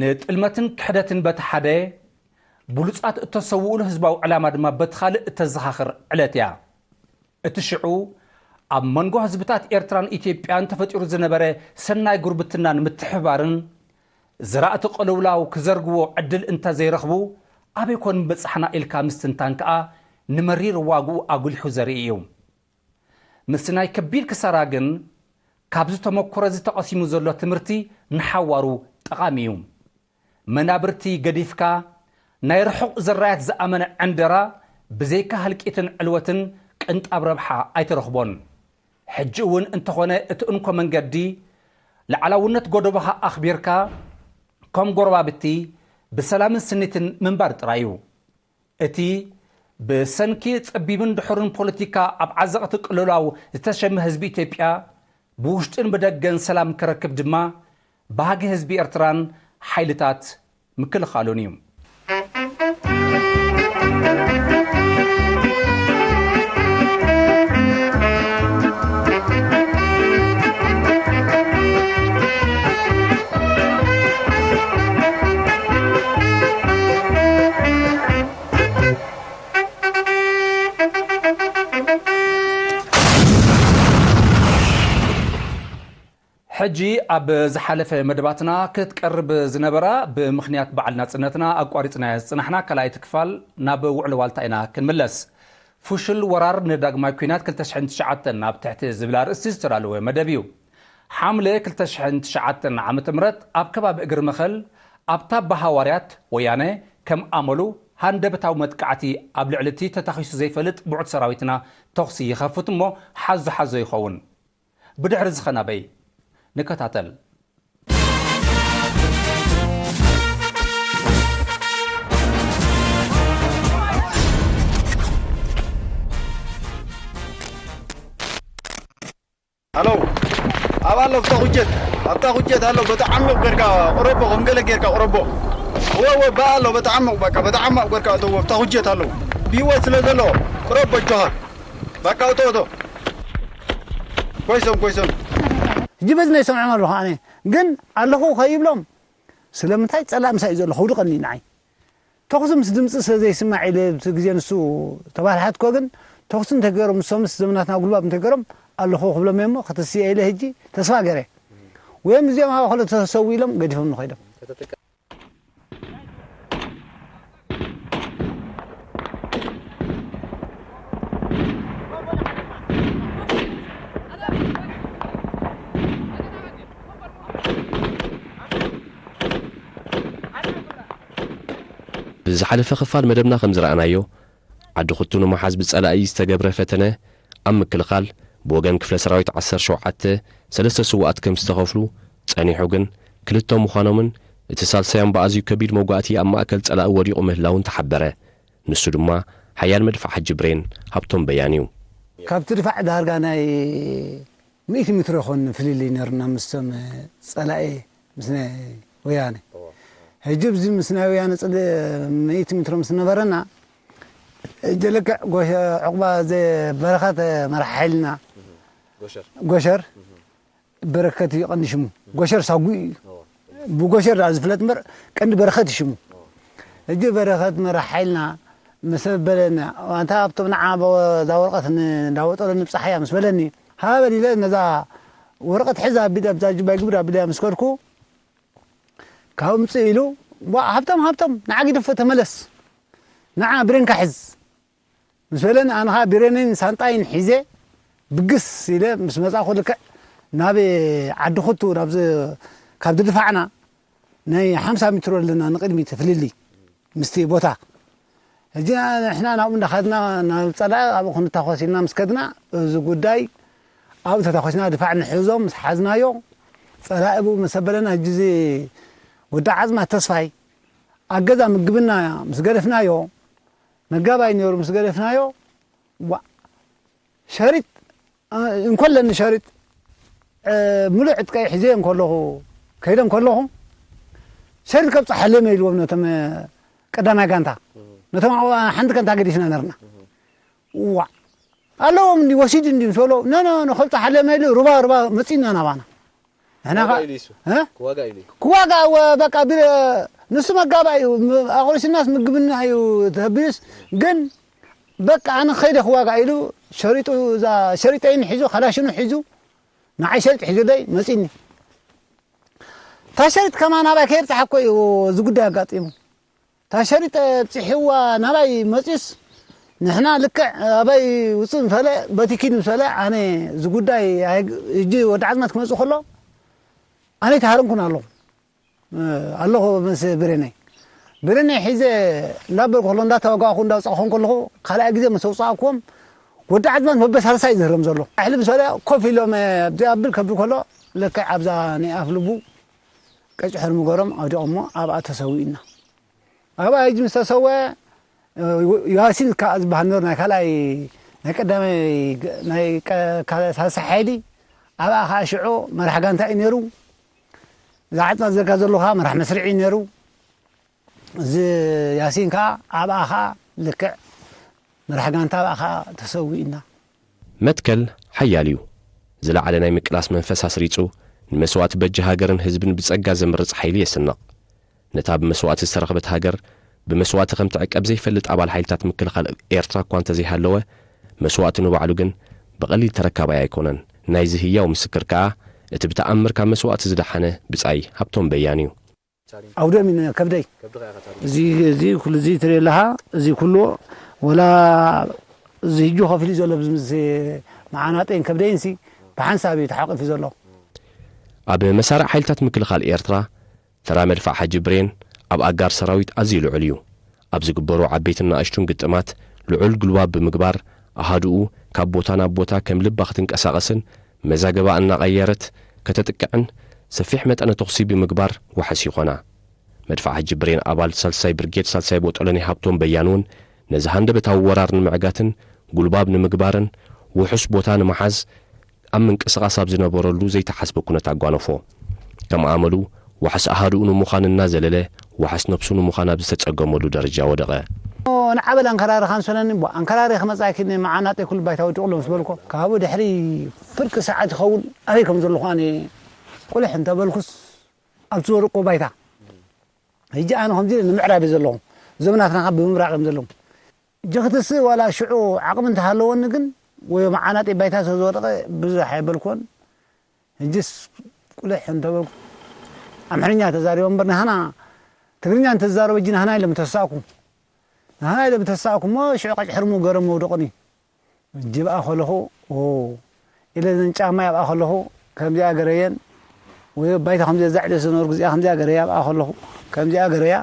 ንጥልመትን ክሕደትን በቲ ሓደ ብሉጻት እተሰውኡሉ ህዝባዊ ዕላማ ድማ በቲ ካልእ እተዘኻኽር ዕለት እያ። እቲ ሽዑ ኣብ መንጎ ህዝብታት ኤርትራን ኢትዮጵያን ተፈጢሩ ዝነበረ ሰናይ ጉርብትና ንምትሕብባርን ዝራእቲ ቅልውላው ክዘርግዎ ዕድል እንተዘይረኽቡ ኣበይ ኮን ምበጻሕና ኢልካ ምስትንታን ከኣ ንመሪር ዋግኡ ኣጉሊሑ ዘርኢ እዩ። ምስቲ ናይ ከቢድ ክሳራ ግን ካብዚ ተመክሮ እዚ ተቐሲሙ ዘሎ ትምህርቲ ንሓዋሩ ጠቓሚ እዩ። መናብርቲ ገዲፍካ ናይ ርሑቕ ዝራያት ዝኣመነ ዕንደራ ብዘይካ ህልቂትን ዕልወትን ቅንጣብ ረብሓ ኣይትረኽቦን። ሕጂ እውን እንተኾነ እቲ እንኮ መንገዲ ላዕላውነት ጎደቦኻ ኣኽቢርካ ከም ጎረባብቲ ብሰላምን ስኒትን ምንባር ጥራይ እዩ። እቲ ብሰንኪ ጸቢብን ድሑርን ፖለቲካ ኣብ ዓዘቕቲ ቅልውላው ዝተሸመ ህዝቢ ኢትዮጵያ ብውሽጥን ብደገን ሰላም ክረክብ ድማ ባህጊ ህዝቢ ኤርትራን ሓይልታት ምክልኻሉን እዩ። ሕጂ ኣብ ዝሓለፈ መደባትና ክትቀርብ ዝነበራ፣ ብምኽንያት በዓል ናጽነትና ኣቋሪጽናያ ዝጽናሕና ካልኣይቲ ክፋል፣ ናብ ውዕሎ ዋልታ ኢና ክንምለስ። ፍሹል ወራር ንዳግማይ ኲናት ክልተ ሽሕን ትሽዓተን ኣብ ትሕቲ ዝብል ኣርእስቲ ዝተዳለወ መደብ እዩ። ሓምለ ክልተ ሽሕን ትሽዓተን ዓመተ ምህረት ኣብ ከባቢ እግሪ መኸል ኣብታ ብሃዋርያት ወያነ ከም ኣመሉ ሃንደበታዊ መጥቃዕቲ ኣብ ልዕሊ እቲ ተታኺሱ ዘይፈልጥ ብዑት ሰራዊትና ተኹሲ ይኸፍት እሞ ሓዞ ሓዞ ይኸውን። ብድሕሪ እዚ ኸ ናበይ? ንከታተል። ኣሎ ኣብ ኣሎ ኣብታ ኩጀት ኣብታ ኩጀት ኣሎ በቲ ዓሚቕ ጌርካ ቁረቦ ከም ገለ ጌርካ ቁረቦ እወ እወ በኣ ኣሎ በቲ ዓሚቕ በቃ በቲ ዓሚቕ ጌርካ እተዎ ኣብታ ኩጀት ኣሎ ብህይወት ስለ ዘሎ ቁረቦ ጆሃ በቃ እቶ እቶ ኮይሶም ኮይሶም ሕጂ በዚ ናይ ሰምዖም ኣለኹ ኣነ ግን ኣለኹ ከይብሎም ስለምንታይ ጸላእ ምሳይ እዩ ዘሎ ከውድቐኒ ንዓይ ተኹሲ ምስ ድምፂ ስለ ዘይስማዕ ኢለ ብቲ ግዜ ንሱ ተባልሓትኮ ግን ተኹሲ እንተገይሮም ንሶምስ ዘመናትና ጉልባብ እንተገይሮም ኣለኹ ክብሎም እየ እሞ ክትስየ ኢለ ህጂ ተስፋ ገይረ ወይም እዚኦም ሃባ ከሎ ተሰው ኢሎም ገዲፎም ንኸይዶም ብዝሓለፈ ክፋል መደብና ከም ዝረኣናዮ፣ ዓዲ ኩቱ ንምሓዝ ብጸላኢ ዝተገብረ ፈተነ ኣብ ምክልኻል፣ ብወገን ክፍለ ሰራዊት ዓሰርተ ሸውዓተ ሰለስተ ስዉኣት ከም ዝተኸፍሉ ጸኒሑ ግን፣ ክልተ ምዃኖምን እቲ ሳልሳዮም ብኣዝዩ ከቢድ መውጋእቲ ኣብ ማእከል ጸላኢ ወዲቑ ምህላዉን ተሓበረ። ንሱ ድማ ሓያል መድፍዓት ሓጂ ብሬን ሃብቶም በያን እዩ። ካብቲ ድፋዕ ዳርጋ ናይ ሚእቲ ሜትሮ ይኾን ፍልልይ ነርና ምስቶም ጸላኢ ምስ ናይ ወያነ ሕጂ ብዚ ምስ ናይ ወያነ ጽል ሚእቲ ሜትሮ ምስ ነበረና ሕጂ ልክዕ ጎሸ ዕቑባ ዘ በረኸት መራሕ ሓይልና ጎሸር በረከት እዩ ቀንዲ ሽሙ ጎሸር ሳጉ እዩ ብጎሸር ዳ ዝፍለጥ እምበር ቀንዲ በረኸት እዩ ሽሙ ሕጂ በረኸት መራሕ ሓይልና ምስ በለና ኣንታ ኣብቶም ንዓ እዛ ወረቐት እንዳወጠሎ ንብፅሓያ ምስ በለኒ ሃበን ኢለ ነዛ ወረቐት ሕዛ ኣቢለ ኣብዛ ጅባይ ግብር ኣቢለያ ምስ ከድኩ ካብ ምፅእ ኢሉ ዋ ሃብቶም ሃብቶም ንዓ ጊደፎ ተመለስ ንዓ ብሬንካ ሕዝ ምስ በለኒ ኣነ ከዓ ብሬነይን ሳንጣይን ሒዘ ብግስ ኢለ ምስ መፃእኩ ልክዕ ናብ ዓዲ ኩቱ ናብዚ ካብ ድድፋዕና ናይ ሓምሳ ሜትሮ ኣለና ንቕድሚት ፍልልይ ምስቲ ቦታ ሕጂ ንሕና ናብኡ እንዳኸድና ናብ ፀላኢ ኣብኡ ክንታኾስ ኢልና ምስ ከድና እዚ ጉዳይ ኣብኡ ተታኾስና ድፋዕ ንሕዞ ምስ ሓዝናዮ ፀላኢ ብኡ መሰበለና ሕጂ እዚ ወዲ ዓፅማ ተስፋይ ኣብ ገዛ ምግብና ምስ ገደፍናዮ መጋባይ ነይሩ ምስ ገደፍናዮ ዋ ሸሪጥ እንኮለኒ ሸሪጥ ሙሉእ ዕጥቀይ ሒዘ እንከለኹ ከይደ እንከለኹ ሸሪጥ ከብፀሓለይ መ ኢልዎም ነቶም ቀዳማይ ጋንታ ነቶም ሓንቲ ጋንታ ገዲፍና ነርና ዋ ኣለዎም እንዲ ወሲድ እንዲ ምስ በሎ ነነ ከብፀሓለይ መ ኢሉ ሩባ ሩባ መፂና ናባና ንሕና ክዋጋ ኢሉ እዩ። እ? ክዋጋ ኢሉ እዩ። ክዋጋ እወ በቃ ቢረ ንሱ መጋባ እዩ ም- ኣቑሪስናስ ምግብና እዩ ተቢሉስ ግን በቃ ኣነ ኸይደ ክዋጋ ኢሉ ሸሪጡ እዛ ሸሪጠይን ሒዙ ካላሽኑ ሒዙ ንዓይ ሸሪጥ ሒዙለይ መፂኒ እታ ሸሪጥ ከማን ኣባይ ከየብፅሓ እኮ እዩ እዚ ጉዳይ ኣጋጢሙ እታ ሸሪጥ ኣብፂሕዋ ናባይ መፂኡስ ንሕና ልክዕ ኣበይ ውፅእ ምስ በለ በቲ ኪድ ምስ በለ ኣነ እዚ ጉዳይ ኣይ- ሕጂ ወዲ ዓዝማት ክመፅእ ከሎ ኣነ ኣይተሃረምኩን ኣለኹ ኣለኹ ምስ ብሬነይ ብሬነይ ሒዘ እንዳበልኩ ከሎ እንዳተዋጋእኩ እንዳውፃእኹ ከለኹ ካልኣይ ግዜ ምስ ኣውፃእኩዎም ወዲ ዓዝማት መበሳልሳ እዩ ዝህረም ዘሎ ኣሕሊ ምስ በለ ኮፍ ኢሎም ኣብዚኣ ብል ከብል ከሎ ልክዕ ኣብዛ ናይ ኣፍ ልቡ ቀጭ ሕርሚ ገሮም ኣውዲቖሞ ኣብኣ ተሰዊእና ኣብኣ ሕጂ ምስ ተሰወ ያሲን ከዓ ዝበሃል ነሩ ናይ ካልኣይ ናይ ቀዳማይ ናይ ሳልሳይ ሓይሊ ኣብኣ ከዓ ሽዑ መራሕ ጋንታ እዩ ነሩ ዝዓፅና ዘርጋ ዘሎ ከዓ መራሕ መስርዒ እዩ ነሩ እዚ ያሲን ከዓ ኣብኣ ከዓ ልክዕ መራሕ ጋንታ ኣብኣ ከዓ ተሰዊእና መትከል ሓያል እዩ። ዝለዓለ ናይ ምቅላስ መንፈስ ኣስሪጹ፣ ንመስዋእቲ በጃ ሃገርን ህዝብን ብጸጋ ዘምርጽ ሓይሊ የስንቕ። ነታ ብመስዋእቲ ዝተረኽበት ሃገር፣ ብመስዋእቲ ከም ትዕቀብ ዘይፈልጥ ኣባል ሓይልታት ምክልኻል ኤርትራ እኳ እንተዘይሃለወ፣ መስዋእቱ ንባዕሉ ግን ብቐሊል ተረካባይ ኣይኮነን። ናይዚ ህያው ምስክር ከኣ እቲ ብተኣምር ካብ መስዋእቲ ዝደሓነ ብጻይ ሃብቶም በያን እዩ። ኣውደም እዩ ከብደይ። እዚ እዚ ኩሉ እዚ ትርኢ ኣለኻ፣ እዚ ኩሉ ወላ እዚ ህጂ ከፊሉ ዘሎ ብዝምስ መዓናጠይን ከብደይንሲ ብሓንሳብ እዩ ተሓቂፉ ዘሎ። ኣብ መሳርዕ ሓይልታት ምክልኻል ኤርትራ ተራ መድፋዕ ሓጂ ብሬን ኣብ ኣጋር ሰራዊት ኣዝዩ ልዑል እዩ። ኣብ ዝግበሩ ዓበይትን ንኣሽቱን ግጥማት ልዑል ጉልባብ ብምግባር ኣሃዱኡ ካብ ቦታ ናብ ቦታ ከም ልባ ክትንቀሳቐስን መዛገባ እናቐየረት ከተጥቅዕን ሰፊሕ መጠነ ተኹሲ ብምግባር ዋሕስ ይኾና። መድፋዕ ሓጂ ብሬን ኣባል ሳልሳይ ብርጌድ ሳልሳይ ቦጦሎኒ ሃብቶም በያን እውን ነዚ ሃንደበታዊ ወራር ንምዕጋትን ጉልባብ ንምግባርን ውሑስ ቦታ ንምሓዝ ኣብ ምንቅስቓስ ኣብ ዝነበረሉ ዘይተሓስበ ኩነት ኣጓነፎ። ከም ኣመሉ ዋሕስ ኣሃዱኡ ንምዃን እናዘለለ ዋሕስ ነብሱ ንምዃን ኣብ ዝተጸገመሉ ደረጃ ወደቐ። ንዓበል ኣንከራሪ ካንሰለኒ እሞ ኣንከራሪ ክመጻኪ ንመዓናጠይ ኩሉ ባይታ ወዲቑ ኣሎ ምስ በልኮ ካብኡ ድሕሪ ፍርቂ ሰዓት ይኸውን ኣበይ ከም ዘለኹ ኣነ ቁልሕ እንተበልኩስ ኣብቲ ዝወደቅኩ ባይታ ሕጂ ኣነ ከምዚ ኢለ ንምዕራብ እየ ዘለኹ። እዞም ናትና ካብ ብምብራቕ እዮም ዘለዉ። ጀኽትስ ዋላ ሽዑ ዓቕሚ እንተሃለወኒ ግን ወይ መዓናጢ ባይታ ስለ ዝወደቐ ብዙሕ ኣይበልኩዎን። ሕጅስ ቁልሕ እንተበልኩ ኣምሕርኛ ተዛሪቦ እምበር ንሃና ትግርኛ እንተዛረበ እጂ ንሃና ኢለ ምተሳእኩ። ንሃና ኢለ ምተሳእኩ እሞ ሽዑ ቀጭሕርሙ ገረም መውደቕኒ። ጅብኣ ከለኹ ኦ ኢለ እዘን ጫማይ ኣብኣ ከለኹ ከምዚኣ ገረየን ወይ ባይታ ከምዚኣ ዛዕደ ዝነበርኩ እዚኣ ከምዚኣ ገረያ ኣብኣ ከለኹ ከምዚኣ ገረያ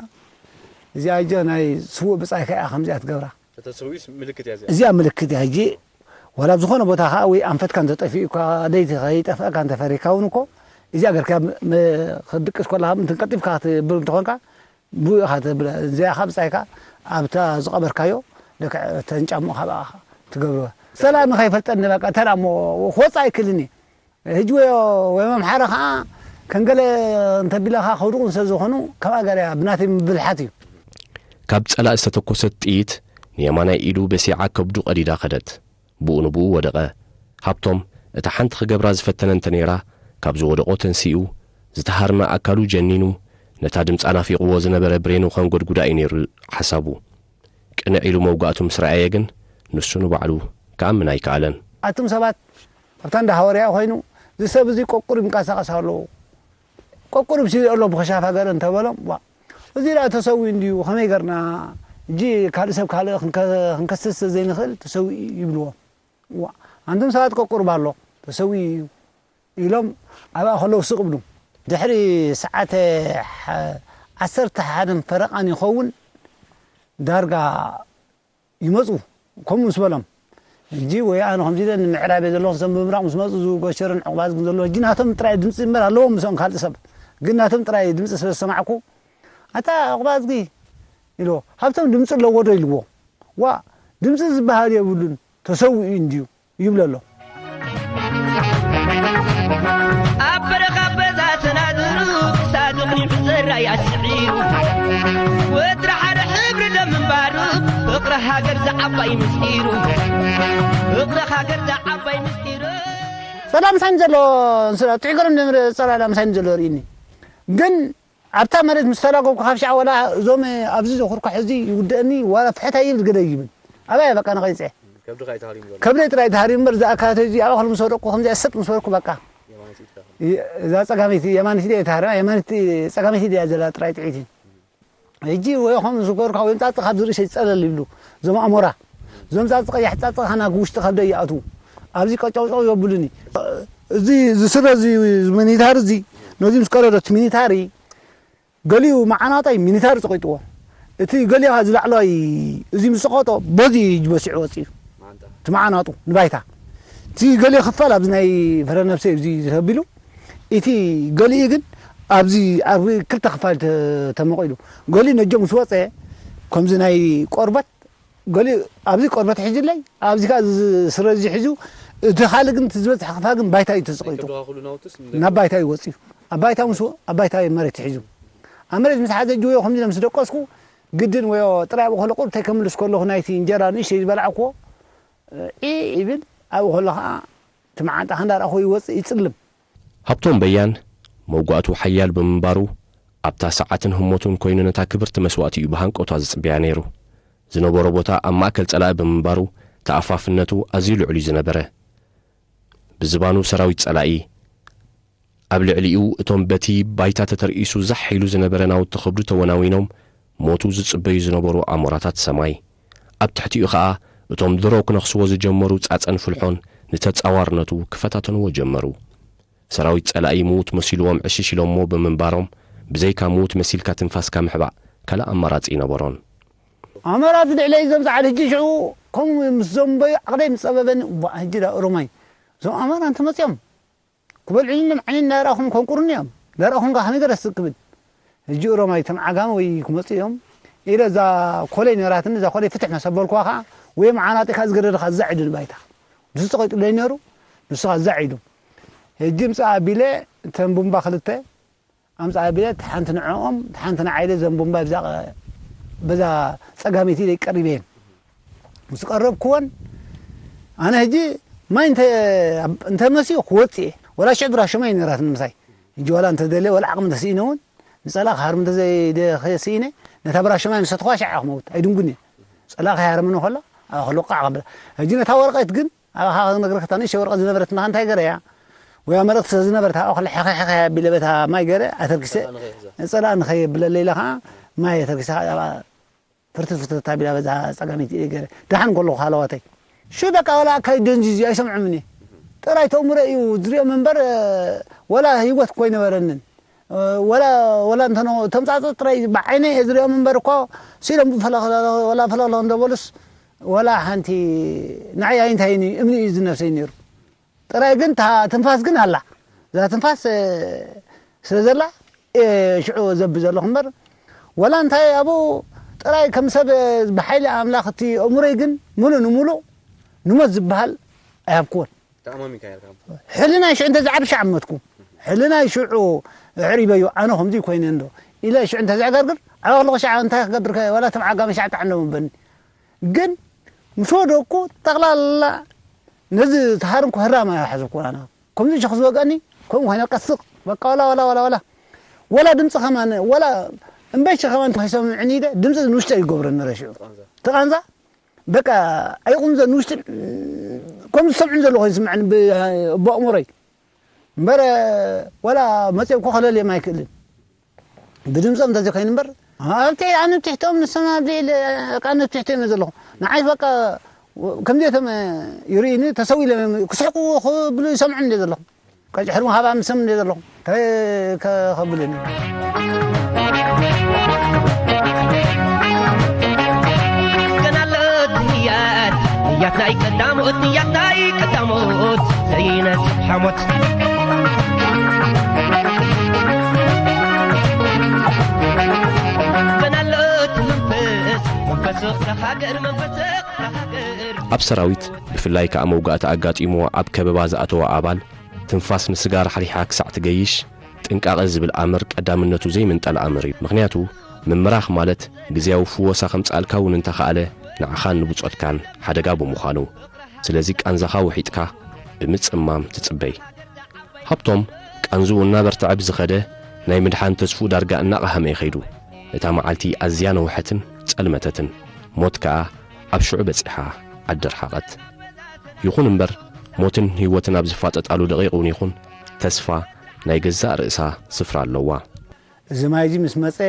እዚኣ እጆ ናይ ስዉእ ብጻይካ እያ ከምዚኣ ትገብራ። እተሰዊስ ምልክት እያ እዚኣ። እዚኣ ምልክት እያ። ሕጂ ዋላ ኣብ ዝኾነ ቦታ ኸዓ ወይ ኣንፈትካ እንተጠፊኡካ ለይቲ ከይጠፍአካ እንተፈሪካ እውን እኮ እዚኣ ገርካ ክድቅስ ከለኻ ምንትን ቀልጢፍካ ክትብል እንተኾንካ ብኡ ኢኻ ትብል። እዚኣ ኸዓ ብጻይካ ኣብታ ዝቐበርካዮ ልክዕ ተን ጫምኡ ካብ ኣኻ ትገብርዋ። ሰላም ከይፈልጠኒ በቃ ተራ እሞ ክወጽእ ኣይክእልን እየ። ሕጂ ወዮ ወዮም ኣምሓረ ኸዓ ከንገለ እንተቢለኻ ከውድቑን ስለ ዝኾኑ ካብኣ ገርያ ብናተይ ምብልሓት እዩ። ካብ ጸላእ ዝተተኮሰት ጥይት ንየማናይ ኢዱ በሲዓ ከብዱ ቀዲዳ ከደት። ብኡ ንብኡ ወደቐ። ሃብቶም እታ ሓንቲ ክገብራ ዝፈተነ እንተ ነይራ ካብ ዝወደቖ ተንሲኡ ዝተሃርመ ኣካሉ ጀኒኑ ነታ ድምጻ ናፊቕዎ ዝነበረ ብሬኑ ከንጎድጉዳ እዩ ነይሩ ሓሳቡ። ቅንዕ ኢሉ መውጋእቱ ምስ ረኣየ ግን ንሱ ንባዕሉ ክኣምን ኣይከኣለን። ኣቱም ሰባት ኣብታ እንዳ ሃወርያ ኮይኑ እዚ ሰብ እዚ ቆቁር ይንቀሳቐስ ኣሎ ቆቁር ብሲ ኣሎ ብኸሻፍ ሃገር እንተበሎም ዋ እዚ ደኣ ተሰዊኡ እንድዩ ከመይ ገርና እጂ ካልእ ሰብ ካልእ ክንከስስ ዘይንኽእል ተሰዊኡ ይብልዎ ዋ ኣንቱም ሰባት ቆቁር ባሎ ተሰዊኡ እዩ ኢሎም ኣብኣ ከለዉ ስቕ ብሉ ድሕሪ ሰዓተ ዓሰርተ ሓደን ፈረቓን ይኸውን ዳርጋ ይመፁ ከምኡ ምስ በሎም ሕጂ ወይ ኣነ ከምዚ ኢለ ንምዕራብ እየ ዘለኹ ንሶም ብምብራቕ ምስ መፁ ዝጎሸርን ዕቑባዝግን ዘለዎ ሕጂ ናቶም ጥራይ ድምፂ እምበር ኣለዎም ምስኦም ካልእ ሰብ ግን ናቶም ጥራይ ድምፂ ስለ ዝሰማዕኩ ኣታ ዕቑባዝጊ ኢልዎ ሃብቶም ድምፂ ኣለዎ ዶ ኢልዎ ዋ ድምፂ ዝበሃል የብሉን ተሰዊኡ እንድዩ ይብሎ ኣሎ። ኣብ በረኻ በዛ ተናድሩ ክሳዱ ቕኒዑ ዘራይ ኣስዒሩ ወትሪ ሓደ ሕብሪ ደም ምንባሩ ፍቕሪ ሃገር ዝዓባይ ምስጢሩ ፍቕሪ ሃገር ዝዓባይ ምስጢሩ ጸላም ሳይን ዘሎ እንስራ ጥዑይ ገረም ጸላም ሳይን ዘሎ ርእኒ ግን ኣብታ መሬት ምስ ተላገብኩ ካብ ሻዕ ወላ እዞም ኣብዚ ዘኹርኳ ሕዚ ይውደእኒ ዋላ ፍሕት ኣይብል ግደ ይብል ኣባይ በቃ ነቐይፀ ከብድኻ ኣይተሃርዩ እምበር። ከብደይ ጥራይ ተሃርዩ እምበር እዛ ኣካላተይ እዚ ኣብ ኣኽሊ ምስ ወደቅኩ ከምዚኣ ሰጥ ምስ በልኩ በቃ የማነይቲ ኢድካ። እዛ ጸጋመይቲ የማነይቲ ድያ ተሃርያ የማነይቲ ጸጋመይቲ ድያ ዘላ ጥራይ ጥዒቲ ሕጂ ወይ ከም ዝገርካ ወይ ጻጽ ካብ ዝርእሰይ ጸለል ይብሉ እዞም ኣሞራ እዞም ጻጽ ቀያሕ ጻጽ ካና ውሽጢ ከብደይ ይኣትዉ ኣብዚ ቀጨውጨው የብሉኒ እዚ ዝስረ እዚ ሚኒታር እዚ ነዚ ምስ ቀረደት ሚኒታሪ ገሊኡ መዓናጣይ ሚኒታሪ ጸቒጥዎ እቲ ገሊኡ ዝላዕለዋይ እዚ ምስ ጸቐጦ በዚ እዩ በሲዑ ወጺኡ እቲ መዓናጡ ንባይታ እቲ ገሊኡ ክፋል ኣብዚ ናይ ፍረ ነብሰ እዚ ተቢሉ እቲ ገሊኡ ግን ኣብዚ ኣብ ክልተ ክፋል ተመቒሉ ገሊኡ ነጆ ምስ ወጸ ከምዚ ናይ ቆርበት ገሊኡ ኣብዚ ቆርበት ሒዙለይ ኣብዚ ከዓ ስረ እዚ ሒዙ እቲ ካልእ ግን እቲ ዝበዝሐ ክፋል ግን ባይታ እዩ ተጸቒጡ ናብ ባይታ እዩ ወፂኡ ኣብ ባይታ ምስ ኣብ ባይታ እዩ መሬት ሒዙ ኣብ መሬት ምስ ሓዘ ጅወዮ ከምዚ ምስ ደቀስኩ ግድን ወዮ ጥራይ ኣብኡ ከሎ ቁርተይ ከምልስ ከለኹ ናይቲ እንጀራ ንእሽተይ ዝበላዕክዎ ዒ ይብል ኣብኡ ከሎ ከዓ እቲ መዓንጣ ከንዳርኣኹ ይወፅእ ይፅልም ሃብቶም በያን መውጋእቱ ሓያል ብምንባሩ ኣብታ ሰዓትን ህሞቱን ኮይኑ ነታ ክብርቲ መስዋእቲ እዩ ብሃንቀውታ ዝፅበያ ነይሩ። ዝነበሮ ቦታ ኣብ ማእከል ጸላኢ ብምንባሩ ተኣፋፍነቱ ኣዝዩ ልዑል እዩ ዝነበረ። ብዝባኑ ሰራዊት ጸላኢ ኣብ ልዕሊኡ እቶም በቲ ባይታ ተተርኢሱ ዛሕ ኢሉ ዝነበረ ናውቲ ከብዱ ተወናዊኖም ሞቱ ዝጽበዩ ዝነበሩ ኣሞራታት ሰማይ፣ ኣብ ትሕቲኡ ኸኣ እቶም ድሮ ክነኽስዎ ዝጀመሩ ጻጸን ፍልሖን ንተጻዋርነቱ ክፈታተንዎ ጀመሩ። ሰራዊት ጸላኢ ምዉት መሲልዎም ዕሽሽ ኢሎምዎ ብምንባሮም፣ ብዘይካ ምዉት መሲልካ ትንፋስካ ምሕባእ ካልእ ኣማራጺ ኣይነበሮን። ኣመራት ልዕለይ እዞም ጻዕዳ ሕጂ ሽዑ ከምኡ ምስ ዘንበዩ ዓቕለይ ምስ ጸበበኒ፣ እዋእ፣ ሕጂ ደኣ ኦሮማይ እዞም ኣመራ እንተመጺኦም ክበልዑኒን ዓይኒ እንዳረኣኹም ከንቁሩኒ እዮም። እንዳረኣኹም ከኣ ከመይ ገለ ስቅ ክብል። ሕጂ ኦሮማይ እቶም ዓጋመ ወይ ክመጹ እዮም ኢለ እዛ ኮለይ ነራትኒ፣ እዛ ኮለይ ፍትሕ መሰበልኩዋ ከኣ ወይ መዓናጢ ከኣ ዝገደደ ከኣ ዛዕ ኢሉ ንባይታ። ንሱ ጸቂጡለይ ነይሩ፣ ንሱ ከኣ ዛዕ ኢሉ። ሕጂ ምጻእ ኣቢለ እተን ቡምባ ክልተ ኣምጻእ ኣቢለ፣ ሓንቲ ንዕኦም፣ ሓንቲ ንዓይ ኢለ እዘን ቡምባ ብዛ ቀ-፣ በዛ ጸጋመይቲ ኢደይ ቀሪበየን። ምስ ቀረብክወን፣ ኣነ ሕጂ ማይ እንተ-፣ እንተ መሲኡ ክወጽእ እየ። ወላ ሽዕ ብራሾ ማይ ነይራትኒ ምሳይ። ሕጂ ወላ እንተ ደልየ፣ ወላ ዓቕሚ እንተ ስኢነ እውን፣ ንጸላእ ክሃርም እንተ ዘይደ-፣ ስኢነ፣ ነታ ብራሾ ማይ ምስ ሰትኹዋ ሽዓ ክመውት፣ ኣይድንጉን እየ። ጸላእ ከይሃርመኒ ከሎ፣ ኣብ ክልቃዕ ከብላ። ሕጂ ነታ ወረቐት ግን፣ ኣባኻ ክነግረካ፣ እታ ንእሽተይ ወረቐት ዝነበረትና እንታይ ገረያ? ወይ ኣብ መሬት ስለ ዝነበረት፣ ኣብኣ ከሎ ሕኸ ሕኸ ኣቢለ በታ ማይ ገረ ኣተርኪሰ፣ ጸላእ ንኸይሕዛ። ጸላእ ንኸየብለለይ ኢለ ኸዓ ማይ ኣተርኪሰ፣ ኣብኣ ፍርትት ፍርትት ኣቢላ በዛ ጸጋመይቲ ኢደይ ገረ። ደሓን ከለኹ ሃለዋተይ። ሹ በቃ፣ ወላ ኣካይ ደንዚዙ ኣይሰምዖምን እየ። ጥራይ ተእምሮ እዩ ዝሪኦም እምበር፣ ወላ ህይወት እኮ ኣይነበረንን። ወላ፣ ወላ እንተኖ ተምጻጽእ ጥራይ ብዓይነይ እየ ዝሪኦም እምበር እኮ፣ ሲሎም ፈለኽ-፣ ወላ ፈለኽ እንዳበሉስ፣ ወላ ሓንቲ ንዓይ ኣይንታይን እዩ፣ እምኒ እዩ ዝነፍሰይ ነይሩ። ጥራይ ግን እታ ትንፋስ ግን ኣላ። እዛ ትንፋስ፣ እ፣ ስለ ዘላ፣ እ፣ ሽዑ ዘቢ ዘለኹ እምበር፣ ወላ እንታይ ኣብኡ ጥራይ ከም ሰብ ብሓይሊ ኣምላኽ እቲ ኣእምሮይ ግን ምሉእ ንምሉእ ንሞት ዝበሃል ኣይሃብክዎን። ተኣማሚካ ነርካ። ሕልናይ ሽዑ እንተ ዝዓቢ ሻዕ ሞትኩ። ሕልናይ ሽዑ ኣዕሪበዮ፣ ኣነ ከምዚ ኮይነ እንዶ ኢለ ሽዑ እንተ ዘዕገርግር፣ ዓቢ ከለኹ ሻዕ እንታይ ክገብር ከ፣ ዋላ እቶም ዓጋመ ሻዕ ጥዓኖም እበኒ። ግን ምስ ወደቅኩ ጠቕላላ ነዚ ተሃርምኩ ህራም ኣይሓዘኩን ኣነ። ከምዚ ሸኽ ዝወግኣኒ፣ ከምኡ ኮይነ ቀስቕ፣ በቃ ዋላ፣ ዋላ፣ ዋላ፣ ዋላ። ዋላ ድምፂ ከማን፣ ዋላ እምበይሸ ከማን ከይሰምዕኒ ኢለ፣ ድምፂ ንውሽጠ ይገብረኒ ነረ ሽዑ። ተቓንዛ? ተቓንዛ? በቃ ኣይቁምዘ ንውሽጢ ከም ዝሰምዕን ዘሎ ኮይኑ ይስምዐኒ ብ-፣ ብኣእምሮይ። እምበር ዋላ መፅኦም ኮኸለልዮም ኣይክእልን። ብድምፆም እንተዘይ ኮይኑ እምበር፣ ኣብቲ ኣነ ትሕቶም ንሶም ኣብ ልዕሊ፣ በቃ ኣነ ትሕቶም እየ ዘለኹ። ንዓይ በቃ ከምዚ እቶም ይርእዩኒ፣ ተሰው ኢሎም ክስሕቁ ክብሉ ይሰምዑ እንደ ዘለኹ። ቀጭ ሕልሙ ሃባ ምስም እንደ ዘለኹ። እንታይ ከ-፣ ከብልን? ገና ኣሎ ንያት፣ ንያት ናይ ቀዳሞት፣ ንያት ናይ ቀዳሞት፣ ዘይነጽፍ ሓሞት። ገና ኣሎ እቲ መንፈስ፣ መንፈስ ፍቕሪ ሃገር፣ መንፈስ ፍቕሪ ሃገር። ኣብ ሰራዊት፣ ብፍላይ ከኣ መውጋእቲ ኣጋጢምዎ ኣብ ከበባ ዝኣተወ ኣባል፣ ትንፋስ ንስጋ ራሕሪሓ ክሳዕ ትገይሽ፣ ጥንቃቐ ዝብል ኣምር ቀዳምነቱ ዘይምንጠል ኣምር እዩ። ምኽንያቱ፣ ምምራኽ ማለት ግዝያዊ ፍወሳ ከምጽኣልካ እውን እንተኸኣለ፣ ንዓኻን ንብጾትካን ሓደጋ ብምዃኑ። ስለዚ ቃንዛኻ ውሒጥካ ብምጽማም ትጽበይ። ሃብቶም፣ ቃንዝኡ እናበርትዐ ብዝኸደ፣ ናይ ምድሓን ተስፍኡ ዳርጋ እናቐሃመ እዩ ኸይዱ። እታ መዓልቲ ኣዝያ ነውሐትን ጸልመተትን። ሞት ከኣ ኣብ ሽዑ በጺሓ ዓዲ ረሓቐት። ይኹን እምበር፣ ሞትን ህይወትን ኣብ ዝፋጠጣሉ ደቂቕ እውን ይኹን፣ ተስፋ ናይ ገዛእ ርእሳ ስፍራ ኣለዋ። እዚ ማይ እዚ ምስ መጸ፣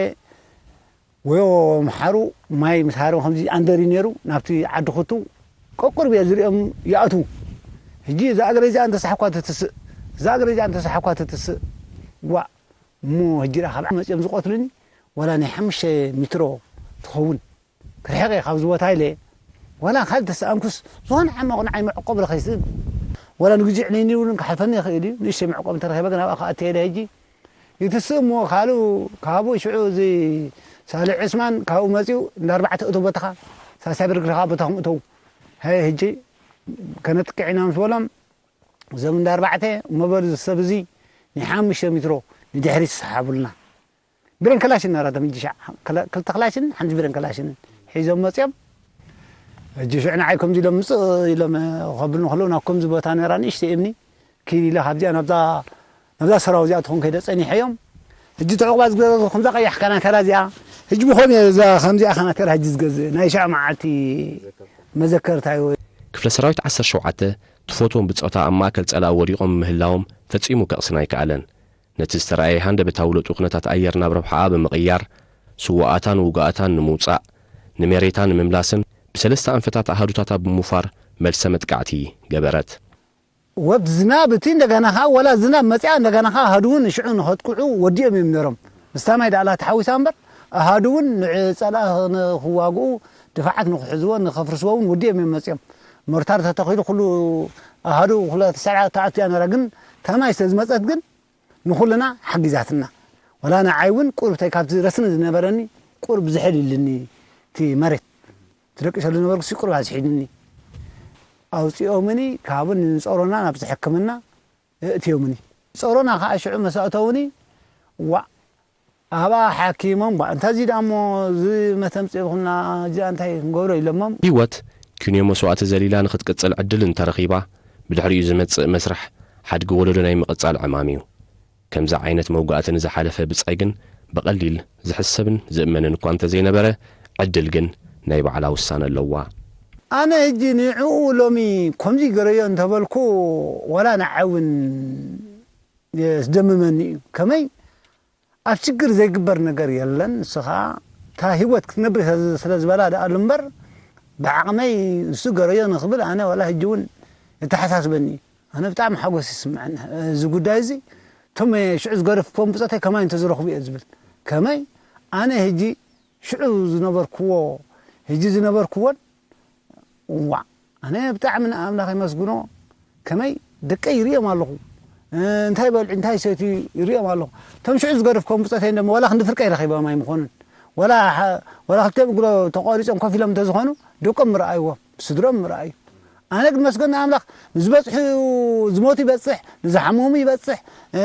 ወዮ ምሓሩ ማይ ምስ ሃረም ከምዚ ኣንደር እዩ ነይሩ፣ ናብቲ ዓዲ ክቱ ቀቁር ብየ ዝሪኦም ይኣትዉ። ሕጂ እዛ እግረይ እዚኣ እንተሰሓኳ ትትስእ፣ እዛ እግረይ እዚኣ እንተሰሓኳ ትትስእ። ዋእ፣ እሞ ሕጂ ደኣ ካብ መጺኦም ዝቐትሉኒ፣ ዋላ ናይ ሓሙሽተ ሚትሮ ትኸውን። ክርሕቕ እየ ካብዚ ቦታ ኢለ፣ ዋላ ካልእ ተሰኣንኩስ፣ ዝኾነ ዓመቕ ንዓይ መዕቆብ ኢለ ከይስእን። ዋላ ንግዜ ዕንይንይ እውን ክሓልፈኒ ይኽእል እዩ። ንእሽተይ መዕቆብ እንተረኺበ ግን ኣብኣ ክኣቱ እየ ኢለ ሕጂ። ይትስእ እሞ ካልኡ ካብኡ ሽዑ እዚ ሳልሕ ዑስማን ካብኡ መጺኡ እንዳ ኣርባዕተ እቶ ቦታኻ ሳልሳይ ብርጌድ ከኣ ቦታኹም እተው። ሃየ ሕጂ ከነጥቅዕ ኢና ምስ በሎም፣ እዞም እንዳ ኣርባዕተ እሞ በሉ እዚ ሰብ እዚ ናይ ሓሙሽተ ሚትሮ ንድሕሪት ይሰሓቡልና። ብሬን ክላሽን ነራቶም ሕጂ ሻዕ ክላ-፣ ክልተ ክላሽን ሓንቲ ብሬን ክላሽንን ሒዞም መጺኦም። ሕጂ ሽዑ ንዓይ ከምዚ ኢሎም ምጽእ ኢሎም ከብሉኒ ከለዉ ናብ ከምዚ ቦታ ነራ ንእሽተይ እምኒ ኪድ ኢለ ካብዚኣ ናብዛ፣ ናብዛ ሰራው እዚኣ ትኾን ከይደ ጸኒሐዮም። ሕጂ ተዕቑባ ዝገዛቶ ከምዛ ቀያሕ ካናተራ እዚኣ፣ ሕጂ ብኸምኡ እየ እዛ ከምዚኣ ካናተራ ሕጂ ዝገዝእ። ናይ ሽዑ መዓልቲ መዘከርታ እዩ። ክፍለ ሰራዊት ዓሰርተ ሸውዓተ ትፈትዎም ብጾታ ኣብ ማእከል ጸላኢ ወዲቖም ምህላዎም ፈጺሙ ከቕስን ኣይከኣለን። ነቲ ዝተረኣየ ሃንደበታዊ ለውጢ ኩነታት ኣየር ናብ ረብሓኣ ብምቕያር፣ ስዉኣታን ውጉኣታን ንምውጻእ፣ ንመሬታ ንምምላስን ብሰለስተ ኣንፈታት ኣሃዱታታ ብምውፋር መልሰ መጥቃዕቲ ገበረት። ወብቲ ዝናብ እቲ እንደገና ኸዓ፣ ወላ ዝናብ መጽኣ እንደገና ኸዓ ኣሃዱ እውን ንሽዑ ንኸጥቅዑ ወዲኦም እዮም ነይሮም። ምስታ ማይ ደኣላ ተሓዊሳ እምበር፣ ኣሃዱ እውን ንጸላኢ ንኽዋግኡ፣ ድፋዓት ንኽሕዝዎ፣ ንኸፍርስዎ እውን ወዲኦም እዮም መጽኦም። ሞርታር ተተኺሉ ኩሉ ኣሃዱ ኩላ ተሰሪዓ ተኣትያ ነይራ። ግን እታ ማይ ስለ ዝመጸት ግን ንኹልና ሓጊዛትና። ወላ ንዓይ እውን ቁሩብ እንታይ ካብቲ ረስኒ ዝነበረኒ ቁሩብ ዝሕል ኢልኒ እቲ መሬት። ትደቂሰሉ ነበርኩ ሲ ቁሩብ ኣዝሒልኒ። ኣውጺኦምኒ ካብን ንጾሮና ናብዚ ሕክምና እእትዮምኒ። ጾሮና ከኣ ሽዑ መስ ኣእተውኒ፣ ዋእ፣ ኣብኣ ሓኪሞም፣ ባ፣ እንታይ እዚ ደኣ እሞ፣ እዚ መተምጽእኹምና፣ እዚኣ እንታይ ክንገብሮ ኢሎሞም። ህይወት ኪንዮ መስዋእቲ ዘሊላ ንኽትቅጽል ዕድል እንተረኺባ፣ ብድሕሪኡ ዝመጽእ መስርሕ ሓድጊ ወለዶ ናይ ምቕጻል ዕማም እዩ። ከምዚ ዓይነት መውጋእቲ ንዝሓለፈ ብጻይ ግን ብቐሊል ዝሕሰብን ዝእመንን እኳ እንተዘይነበረ፣ ዕድል ግን ናይ ባዕላ ውሳነ ኣለዋ። ኣነ ሕጂ ንዕኡ ሎሚ ከምዚ ገረዮ እንተበልኩ፣ ዋላ ንዓይ እውን የስደምመኒ እዩ። ከመይ ኣብ ሽግር ዘይግበር ነገር የለን። ንሱ ኸኣ እታ ህይወት ክትነብር ስለ ዝበላ ደኣ እምበር፣ ብዓቕመይ ንሱ ገረዮ ንኽብል ኣነ ዋላ ሕጂ እውን የተሓሳስበኒ እዩ። ኣነ ብጣዕሚ ሓጎስ ይስምዐኒ። እዚ ጉዳይ እዚ፣ እቶም ሽዑ ዝገደፍክዎም ብጾተይ ከማይ እንተዝረኽቡ እየ ዝብል። ከመይ ኣነ ሕጂ ሽዑ ዝነበርክዎ፣ ሕጂ ዝነበርክዎን፣ ዋእ፣ ኣነ ብጣዕሚ ንኣምላኽ የመስግኖ። ከመይ ደቀይ ይርእዮም ኣለኹ። እ፣ እንታይ በልዑ፣ እንታይ ሰትዩ ይርእዮም ኣለኹ። እቶም ሽዑ ዝገደፍክዎም ብጾተይ እንደሞ ዋላ ክንዲ ፍርቀይ ረኺቦም ኣይምኾኑን። ዋላ ሓ-፣ ዋላ ክልቲኦም እግሮ ተቋሪጾም ኮፍ ኢሎም እንተዝኾኑ፣ ደቆም ምረኣይዎም፣ ስድሮም ምረኣዩ። ኣነ ግን መስገን ንኣምላኽ፣ ንዝበጽሑ፣ ዝሞቱ ይበጽሕ፣ ንዝሓመሙ ይበጽሕ፣ እ፣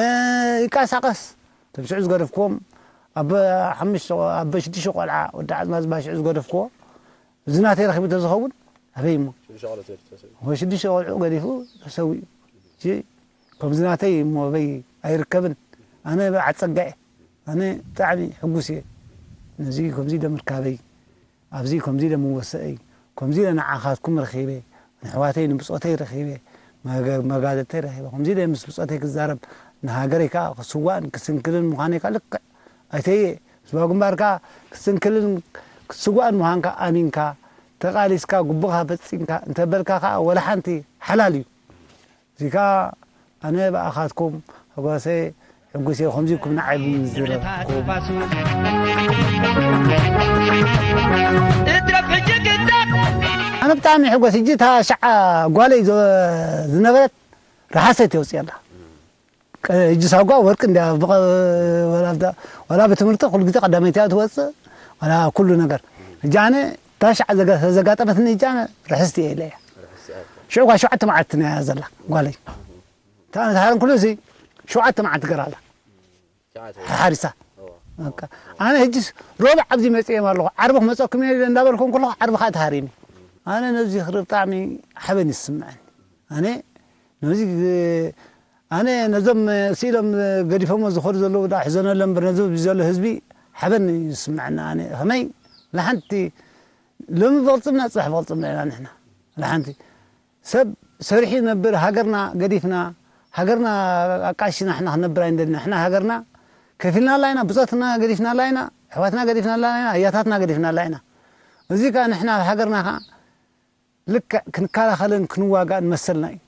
ይንቀሳቐስ። እቶም ሽዑ ዝገደፍክዎም፣ ኣብ ሓሙሽተ፣ ኣብ ሽዱሽተ ቆልዓ ወዲ ዓጽማ ዝበሃል ሽዑ ዝገደፍክዎ፣ እዚ ናተይ ረኺቡ እንተዝኸውን፣ ኣበይ እሞ? ሽዱሽተ ቆልዑ ተሰዊኡ። ወይ ሽዱሽተ ቆልዑ ገዲፉ ተሰዊኡ። እዚ ከምዚ ናተይ እሞ ኣበይ ኣይርከብን። ኣነ በዓል ጸጋ እየ። ኣነ ብጣዕሚ ሕጉስ እየ። ነዚ ከምዚ ኢለ ምርካበይ፣ ኣብዚ ከምዚ ኢለ ምወሰአይ፣ ከምዚ ኢለ ንዓኻትኩም ረኺበ፣ ንሕዋተይ ንብጾተይ ረኺበ፣ መገ-፣ መጋዘተይ ረኺበ፣ ከምዚ ኢለ ምስ ብጾተይ ክዛረብ፣ ንሃገረይ ከኣ ክስዋእን ክስንክልን ምዃነይ ከኣ ልክዕ ኣይተየ። ህዝባዊ ግንባር ከኣ ክትስንክልን ክትስዋእን ምዃንካ ኣሚንካ፣ ተቓሊስካ፣ ግቡኻ ፈጺምካ እንተበልካ ከኣ ወላ ሓንቲ ሓላል እዩ። እዚ ከኣ ኣነ ብኣኻትኩም ሕጎሰ ሕጉስ እየ፣ ከምዚ ኢልኩም ንዓይ ብምዝርራብኩም። ኣነ ብጣዕሚ ሕጎስ። ሕጂ እታ ሸዓ ጓለይ ዘ-፣ ዝነበረት ረሓሰት የውፅየላ። ቀ-፣ ሕጂ ሳጓ ወርቂ እንድያ ብቐ-፣ ዋላ ብታ-፣ ዋላ ብትምህርቲ ኩሉ ግዜ ቀዳመይቲ እያ ትወፅእ፣ ዋላ ኩሉ ነገር። ሕጂ ኣነ እታ ሸዓ ዘጋ-፣ ዘጋጠመትኒ ሕጂ ኣነ ርሕስቲ እየ ኢለ እያ። ሽዑ እኳ ሸውዓተ መዓልቲ እያ ዘላ ጓለይ። እታ ኣነ ዝሃረምኩሉ እዚ ሸውዓተ መዓልቲ ገራ ኣላ። ሓሪሳ። በቃ። ኣነ ሕጂስ ሮብዕ ኣብዚ መፅኦም ኣለኹ። ዓርቢ ክመፀኩም እየ እንዳበልኩ እንከለኹ ዓርቢ ከዓ ተሃሪሚ። ኣነ ነዚ ክርኢ ብጣዕሚ ሓበን ይስምዐኒ። ኣነ ነዚ፣ ኣነ ነዞም ስኢሎም ገዲፎሞ ዝኸዱ ዘለዉ ደኣ ሕዘነሎም እምበር ነዚ ኣብዚ ዘሎ ህዝቢ ሓበን ይስምዐኒ። ኣነ ከመይ ንሓንቲ ሎሚ ብቕልፅምና ፅባሕ ብቕልፅምና ኢና ንሕና። ንሓንቲ ሰብ ሰሪሑ ይነብር፣ ሃገርና ገዲፍና፣ ሃገርና ኣቃሺና ንሕና ክንነብር ኣይንደልን። ንሕና ሃገርና ከፊልናላ ኢና፣ ብጾትና ገዲፍናላ ኢና፣ ኣሕዋትና ገዲፍናላ ኢና፣ ኣያታትና ገዲፍናላ ኢና። እዚ ከኣ ንሕና ኣብ ሃገርና ከኣ ልክዕ ክንከላኸልን ክንዋጋእን መሰልና እዩ።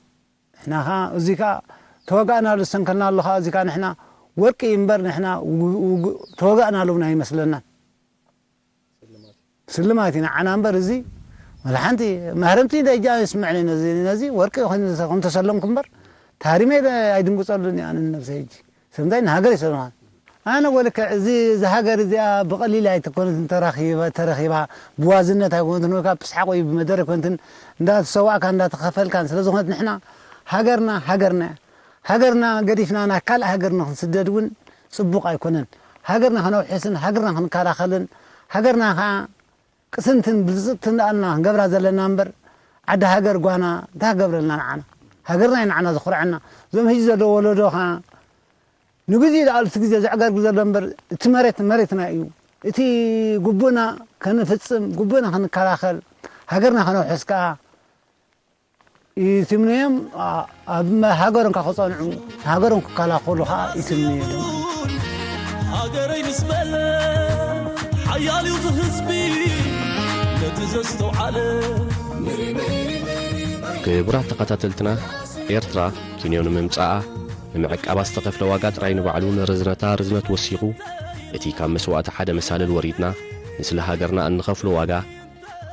ንሕና ከኣ እዚ ከኣ ተዋጋእናሉ ዝሰንከልና ኣሎ ከኣ እዚ ከኣ ንሕና ወርቂ እዩ እምበር ንሕና ውግ-፣ ውግ-፣ ተዋጋእናሉ እውን ኣይመስለናን። ስልማት እዩ ንዓና እምበር እዚ ወላ ሓንቲ ማህረምቲ ደጃ ይስምዕኒ ነዚ፣ ነዚ ወርቂ ኮይኑ ከም ተሰለምኩ እምበር ታሪመ ኣይድንግጸሉን እየ ኣነ ንነብሰይ ሕጂ። ስለምንታይ ንሃገር ይሰልማ። ኣነ ወልከ እዚ፣ እዚ ሃገር እዚኣ ብቐሊል ኣይትኮነት እንተረኺበ-፣ ተረኺባ ብዋዝነት ኣይኮነትን ወይ ከዓ ብስሓቕ ወይ ብመደረ ኣይኮነትን እንዳተሰዋእካ እንዳተኸፈልካን ስለ ዝኾነት ንሕና ሃገርና ሃገርና እያ። ሃገርና ገዲፍና ናብ ካልእ ሃገር ንኽንስደድ እውን ጽቡቕ ኣይኮነን። ሃገርና ከነውሕስን ሃገርና ክንከላኸልን ሃገርና ከኣ ቅስንትን ብልጽትን ደኣልና ክንገብራ ዘለና እምበር ዓዲ ሃገር ጓና እንታይ ክገብረልና ንዓና? ሃገርና እዩ ንዓና ዘኹርዐና። እዞም ሕጂ ዘለዉ ወለዶ ከኣ ንግዜኡ ደኣ እቲ ግዜ ዘዕገርግር ዘሎ እምበር እቲ መሬት መሬትና እዩ። እቲ ግቡእና ከንፍጽም፣ ግቡእና ክንከላኸል፣ ሃገርና ከነውሕስ ከኣ ይትምነዮም። ኣብ ሃገሮም ካብ ክጸንዑ፣ ሃገሮም ክከላኸሉ ከዓ ይትምነዮም። ሃገረይ ምስ በለ ሓያል እዩ ዝህዝቢ ነቲ ዘስተውዓለ። ክቡራት ተኸታተልትና፣ ኤርትራ ኪንዮ ንምምጻኣ ንምዕቃባ ዝተኸፍለ ዋጋ ጥራይ ንባዕሉ ንርዝነታ ርዝነት ወሲኹ፣ እቲ ካብ መስዋእቲ ሓደ መሳልል ወሪድና ንስለ ሃገርና እንኸፍሎ ዋጋ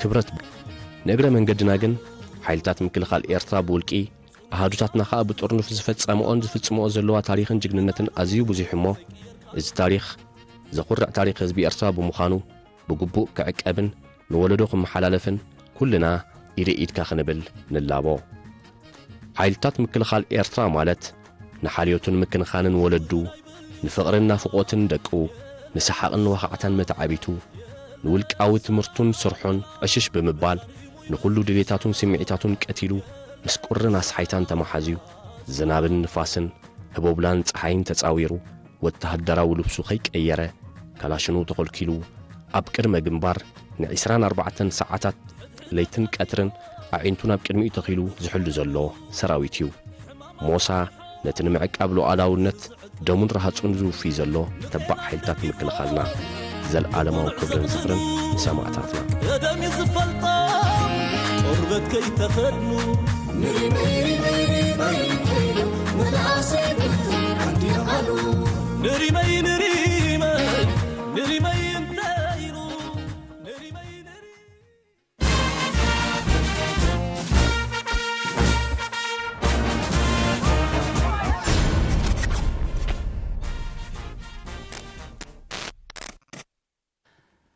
ክብረት። ንእግረ መንገድና ግን ሓይልታት ምክልኻል ኤርትራ ብውልቂ ኣሃዱታትና ከኣ ብጥርኑፍ ዝፈጸምኦን ዝፍጽምኦ ዘለዋ ታሪኽን ጅግንነትን ኣዝዩ ብዙሕ እሞ፣ እዚ ታሪኽ ዘኹርዕ ታሪኽ ህዝቢ ኤርትራ ብምዃኑ ብግቡእ ክዕቀብን ንወለዶ ክመሓላለፍን ኩልና ኢደ ኢድካ ክንብል ንላቦ። ሓይልታት ምክልኻል ኤርትራ ማለት ንሓልዮቱን ምክንኻንን ወለዱ፣ ንፍቕርን ናፍቖትን ደቁ፣ ንሰሓቕን ንዋኻዕታን መተዓቢቱ፣ ንውልቃዊ ትምህርቱን ስርሑን ዕሽሽ ብምባል ንኹሉ ድሌታቱን ስምዒታቱን ቀቲሉ ምስ ቁርን ኣስሓይታን ተመሓዝዩ ዝናብን ንፋስን ህቦብላን ጸሓይን ተጻዊሩ ወተሃደራዊ ልብሱ ከይቀየረ ካላሽኑ ተኾልኪሉ ኣብ ቅድመ ግንባር ንዒስራን ኣርባዕተን ሰዓታት ለይትን ቀትርን ኣዒንቱ ናብ ቅድሚኡ ተኺሉ ዝሕሉ ዘሎ ሰራዊት እዩ። ሞሳ ነቲ ንምዕቃብ ሉዓላውነት ደሙን ረሃጹን ዝውፊ ዘሎ ተባዕ ሓይልታት ምክልኻልና። ዘለኣለማዊ ክብርን ዝኽርን ንሰማእታትና። ቀደም እዩ ዝፈልጦም ቆርበት ከይተኸድኑ ንሪመይ ንሪመይ ንሪመይ ንሪመይ እንታይ ኢሉ ንሪመይ ንሪ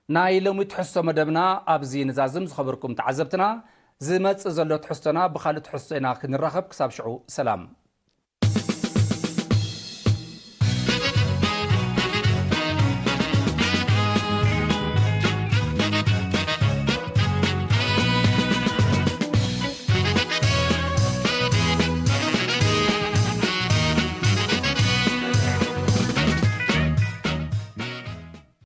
ናይ ሎሚ ትሕዝቶ መደብና ኣብዚ ንዛዝም። ዝኸበርኩም ተዓዘብትና፣ ዝመጽእ ዘሎ ትሕዝቶና ብኻልእ ትሕዝቶ ኢና ክንራኸብ። ክሳብ ሽዑ ሰላም።